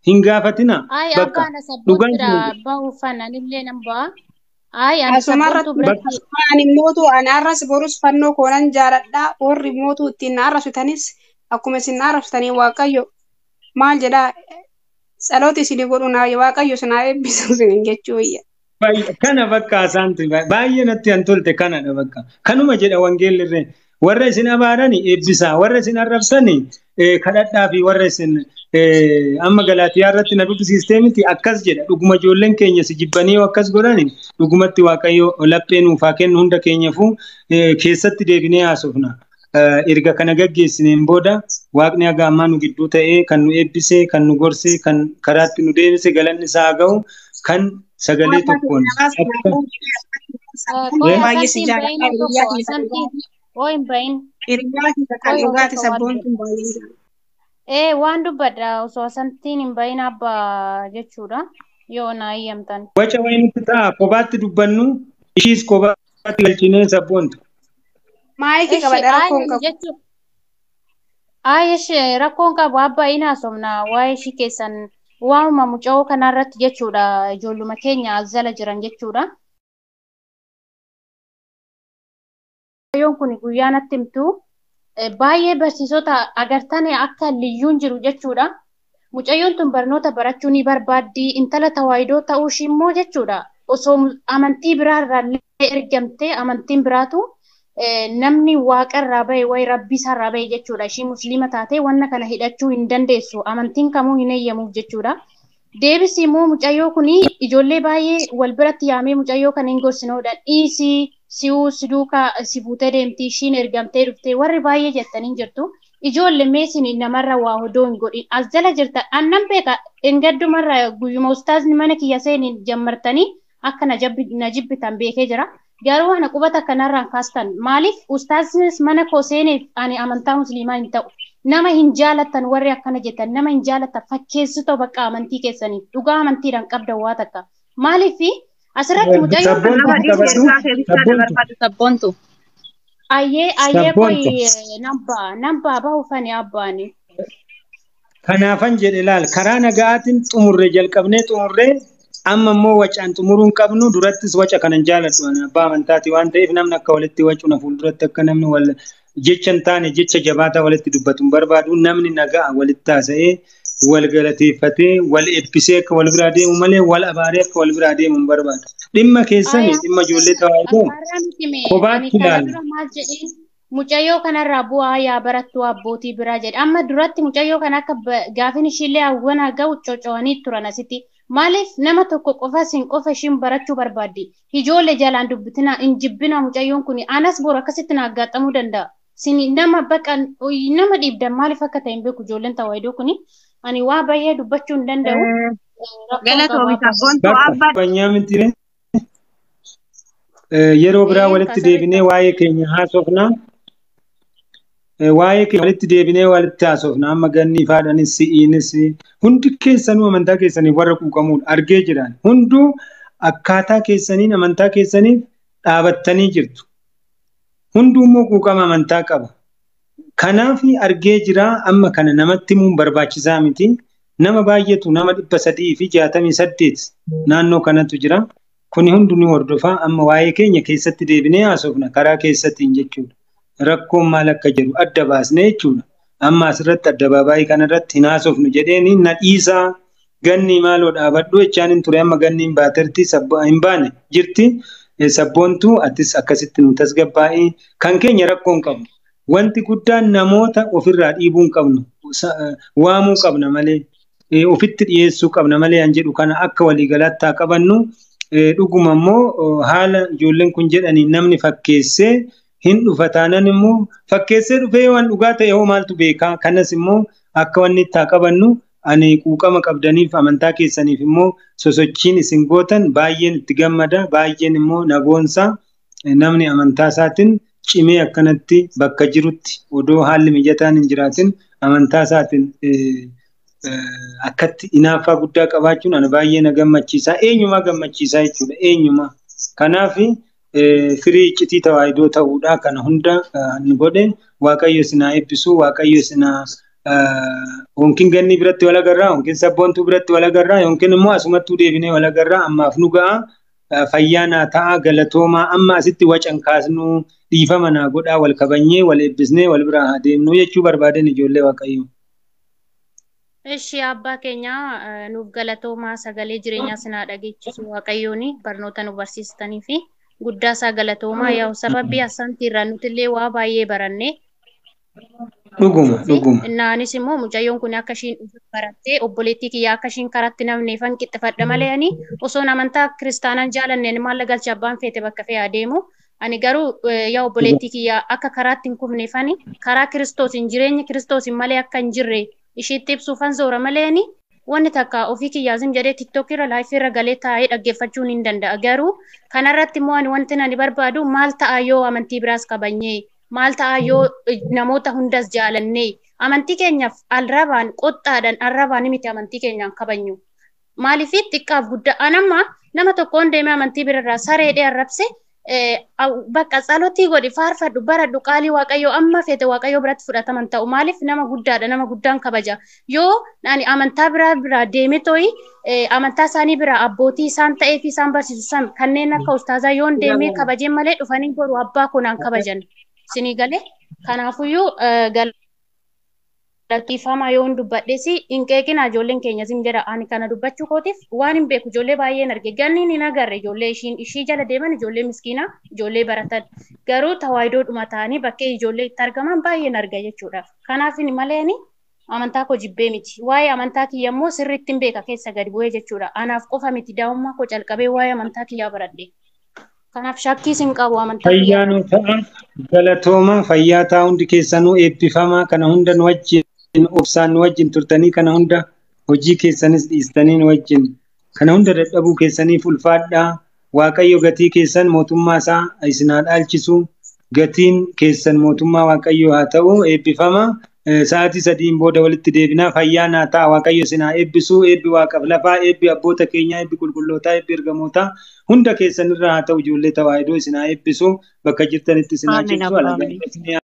Hin gaafatinaa. Bakka dhugaan Asumarratti ani mootu ani arras borus fannoo koonan jaaladha warri mootu ittiin arrabsitanis akkuma isin arrabsitanii Waaqayyo maal jedhaa tsalooti isin godhu naa Waaqayyo isin haa eebbisu isiniin jechuu wayya. Kana bakka asaantu baay'ee natti an tolte kanadha bakka kanuma jedha wangeelli irree. Warra isin abaarani eebbisaa warra isin arrabsani kadhadhaa fi warra isin amma Galaatiyaa irratti na dubbisiistee miti akkas jedha dhuguma ijoolleen keenya si jibbanii akkas godhani dhugumatti Waaqayyo laphee nuuf haa kennu hunda keenyaafuu keessatti deebinee haasofna. Erga kana gaggeessineen booda Waaqni haga ammaa nu gidduu ta'ee kan nu eebbisee kan nu gorsee kan karaatti nu deebise galanni isaa haa ga'u kan sagalee tokkoon. Baay'ee si jaalladha. Hiriyaa keessa kan dhugaati sabboontuun baay'ee jaalladha. Ee waan dubbadha osoo asantiin hin bahin abbaa jechuudha yoo na eeyyamtan. Waca wayinitti ta'a kophaatti dubbannu ishiis kophaatti galchinee sabboontu. Maayikii qabadha rakkoon qabu. Ayi ishee rakkoon qabu abbaa hin haasofna waa'ee ishii keessan waanuma muca'oo kanarratti jechuudha ijoolluma keenya as jala jiran jechuudha. Yoon kun guyyaa natti himtu baay'ee barsiisota agartanii akka liyyuun jiru jechuudha. Mucayyoon tun barnoota barachuu ni barbaaddi. Intala tawaayidoo ta'uu ishii immoo jechuudha. Osoo amantii biraarraa illee ergamtee amantiin biraatu namni waaqarraa bahe wayi rabbi isaarraa bahe jechuudha. Ishii musliima taatee wanna kana hidhachuu hin dandeessu. Amantiin kamuu hin eeyyamuuf jechuudha. Deebisi immoo mucayyoo kuni ijoollee baay'ee wal biratti yaamee mucayyoo kana hin gorsinoodha. Dhiisii si'uu si duukaa si fuutee deemti ishiin ergamtee dhuftee warri baay'ee jettanii jirtu. Ijoollee meesin namarra waa odoo hin godhin as jala jirta annan beeka engaddumarra guyyuma ustaazni mana kiyya seeniin jammartanii akka na jibbitan beekee jira. Garuu ana qubata kanarraan kaastan maaliif ustaaznis mana koo seeneef ani amantaa musliimaa hin ta'u. Nama hin jaalattan warri akkana jettan nama hin jaalattan fakkeessitoo bakka amantii keessanii dhugaa amantiidhaan qabdan waa takka. Maaliif asirratti mucayyoon Sabboontu. Ayyee ayyee koyi nambaa bahuufani abbaani. Kanaafan jedhe laal karaa nagaatiin xumurree jalqabnee xumurree amma immoo wacaan xumuruu hin qabnu durattis waca kanan jaaladhu ani abbaa amantaati waan ta'eef namni akka walitti wacu na fuulduratti akka namni wal jecha hin taane jecha jabaataa walitti dubbatu hin barbaadu namni nagaa walitti haasa'ee Wal galateeffatee wal eebbisee akka wal biraa deemu malee wal abaaree akka wal biraa deemu hin barbaadu. Dhimma keessanii dhimma ijoollee tawaahidoo kophaatti ilaalla. Mucayyoo kanarraa bu'aa yaa barattuu abbootii biraa jedhe. Amma duratti mucayyoo kana akka gaafin ishiillee hawwan ga'u coco'anii turan asitti. Maaliif nama tokko qofa sin qofa ishiin barachuu barbaaddi? Ijoollee jalaan dubbitina hin jibbina mucayyoon kun anas boru akkasitti na aggaxamuu danda'a. Sin nama baqa nama dhiibdan maaliif akka ta'e hin beeku ijoolleen tawaahidoo kuni. Ani waa baay'ee dubbachuu hin danda'u. Galatoomi sabboontuu abbaa. Banyaa miti yeroo biraa walitti deebinee waa'ee keenya haasofna. Waa'ee keenya walitti deebinee walitti haasofna. Amma ganni faadhanis si'iinis hundi keessanuu amantaa keessaniif warra quuqamuudha argee jiran. Hunduu akkaataa keessaniin amantaa keessaniif dhaabattanii jirtu. Hunduu immoo quuqama amantaa qaba. Kanaaf argee jira amma kana namatti himuun barbaachisaa miti. Nama baay'eetu nama 368 naannoo kanatu jira. Kuni hundi ni hordofaa amma waa'ee keenya keessatti deebinee haasofna karaa keessattiin jechuudha. Rakkoon maal akka jiru adda baasnee jechuudha. Amma asirratti addabaabaayii kanarratti hin haasofnu jedheeni na dhiisaa ganni maaloo dhaabadhu jechaan hin ture amma ganni hin baaterti hin baane jirti. Sabboontuu atis akkasitti nu tasgabbaa'ii kan keenya rakkoo hin qabnu. Wanti guddaan namoota ofirraa dhiibuu hin qabnu waamuu qabna malee ofitti dhiyeessuu qabna malee an jedhu kana akka waliigalaatti haa qabannu. Dhuguma immoo haala ijoolleen kun jedhanii namni fakkeessee hin dhufa taanan immoo fakkeessee dhufee waan dhugaa ta'e hoo maaltu beekaa kanas immoo akka wanni itti haa qabannu ani quuqama qabdaniif amantaa keessaniif immoo sosochiin isin gootan baay'een itti gammada baay'een immoo nagoonsa namni amantaa isaatiin cimee akkanatti bakka jirutti odoo haalli mijataan hin jiraatin amantaa isaatiin akkatti hinaaffaa guddaa qabaachuun ana baay'ee na gammachiisa. Eenyumaa gammachiisaa jechuudha. Eenyumaa. Kanaaf firii iccitii tawaahidoo ta'uudha kana hunda nu godhe Waaqayyo isin haa eebbisu. Waaqayyo isin haa yookiin ganni biratti wal agarraa yookiin sabboontuu biratti wal agarraa yookiin immoo asumattuu deebinee wal agarraa ammaaf nu ga'a. Fayyaa naa ta'a galatoomaa amma asitti wacan kaasnuu dhiifama naa godhaa wal kabanyee wal eebbisnee wal biraa haa deemnuu jechuu barbaadan ijoollee Waaqayyo. Ishi abbaa keenya nuuf galatoomaa sagalee jireenyaa sinaa dhageechisu Waaqayyoon barnoota nu barsiistanii fi guddaa isaa galatoomaa yaa'u sababii asantiirraa nutillee waa baay'ee baranne. Dhuguma dhuguma. Naanis immoo mucayyoon kun akka ishiin barattee obboleettii kiyyaa akka ishiin karatti namneefan qixxifadha malee ani osoon amantaa kiristaanaan jaalanneen maalla galcha abbaan feete bakka fe'aa adeemu. Ani garuu yaa obboleettii kiyyaa akka karaatti hin kufneefani karaa kiristoosiin jireenya kiristoosiin malee akka hin jirre ishiitti ibsuufan zoora malee ani wanni takka ofii kiyyaazim jedhee tiktook irra laayifii irra galee taa'ee dhaggeeffachuun hin danda'a. Garuu kanarratti immoo ani wanti ani barbaadu maal ta'a yoo amantii biraas kabanyee maal ta'a yoo namoota hundas jaalannee amantii keenyaaf arrabaan qoxxaadhaan arrabaan miti amantii keenyaan kabanyu. Maaliif xiqqaaf guddaa anamma nama tokkoon deemee amantii birarraa sareedhee arrabse bakka tsalotii godhi faarfadhu baradhu qaalii waaqayyoo amma feete waaqayyoo biratti fudhataman ta'u maaliif nama guddaadha nama guddaan kabaja yoo ani amantaa biraa biraa deeme to'i amantaa isaanii biraa abbootii isaan ta'ee fi isaan barsiisu san kanneen akka ustaazaa yoon deemee kabajeen malee dhufanii boru abbaa konaan kabajan sinii galee kanaafuyyuu galateeffamaa yoon dubbadhes hin qeeqina ijoolleen keenya sin jedha ani kana dubbachuu kootiif waan hin beeku ijoollee baay'een arge ganniin hin agarre ijoollee ishiin ishii jala deeman ijoollee miskiinaa ijoollee baratan garuu tawaayidoodhuma ta'anii bakkee ijoollee itti argaman baay'een arga jechuudha kanaaf malee ani amantaa koo jibbee miti waa'ee amantaa kiyya immoo sirriitti hin beeka keessa gadi bu'ee jechuudha anaaf qofa miti daa'ummaa koo calqabee waa'ee amantaa kiyyaa baradhe. Kanaaf shakkiis hin qabu amantaa. Fayyaa nu ta'a galatooma fayyaa ta'a hundi keessanuu eebbifamaa kana hunda nu wajjin obsaan nu wajjin turtanii kana hunda hojii keessanis dhiistanii nu wajjin kana hunda dadhabuu keessaniif ulfaadhaa Waaqayyo gatii keessan mootummaa isaa isin haa dhaalchisu gatiin keessan mootummaa Waaqayyo haa ta'u eebbifama. Sa'aatii sadiin booda walitti deebinaa fayyaa naa ta'a Waaqayyo isin haa eebbisu eebbi waaqaaf lafaa eebbi abboota keenyaa eebbi qulqullootaa eebbi ergamootaa hunda keessanirraa haa ta'u ijoollee tawaahidoo isin haa eebbisu bakka jirtanitti isin haa cimsu.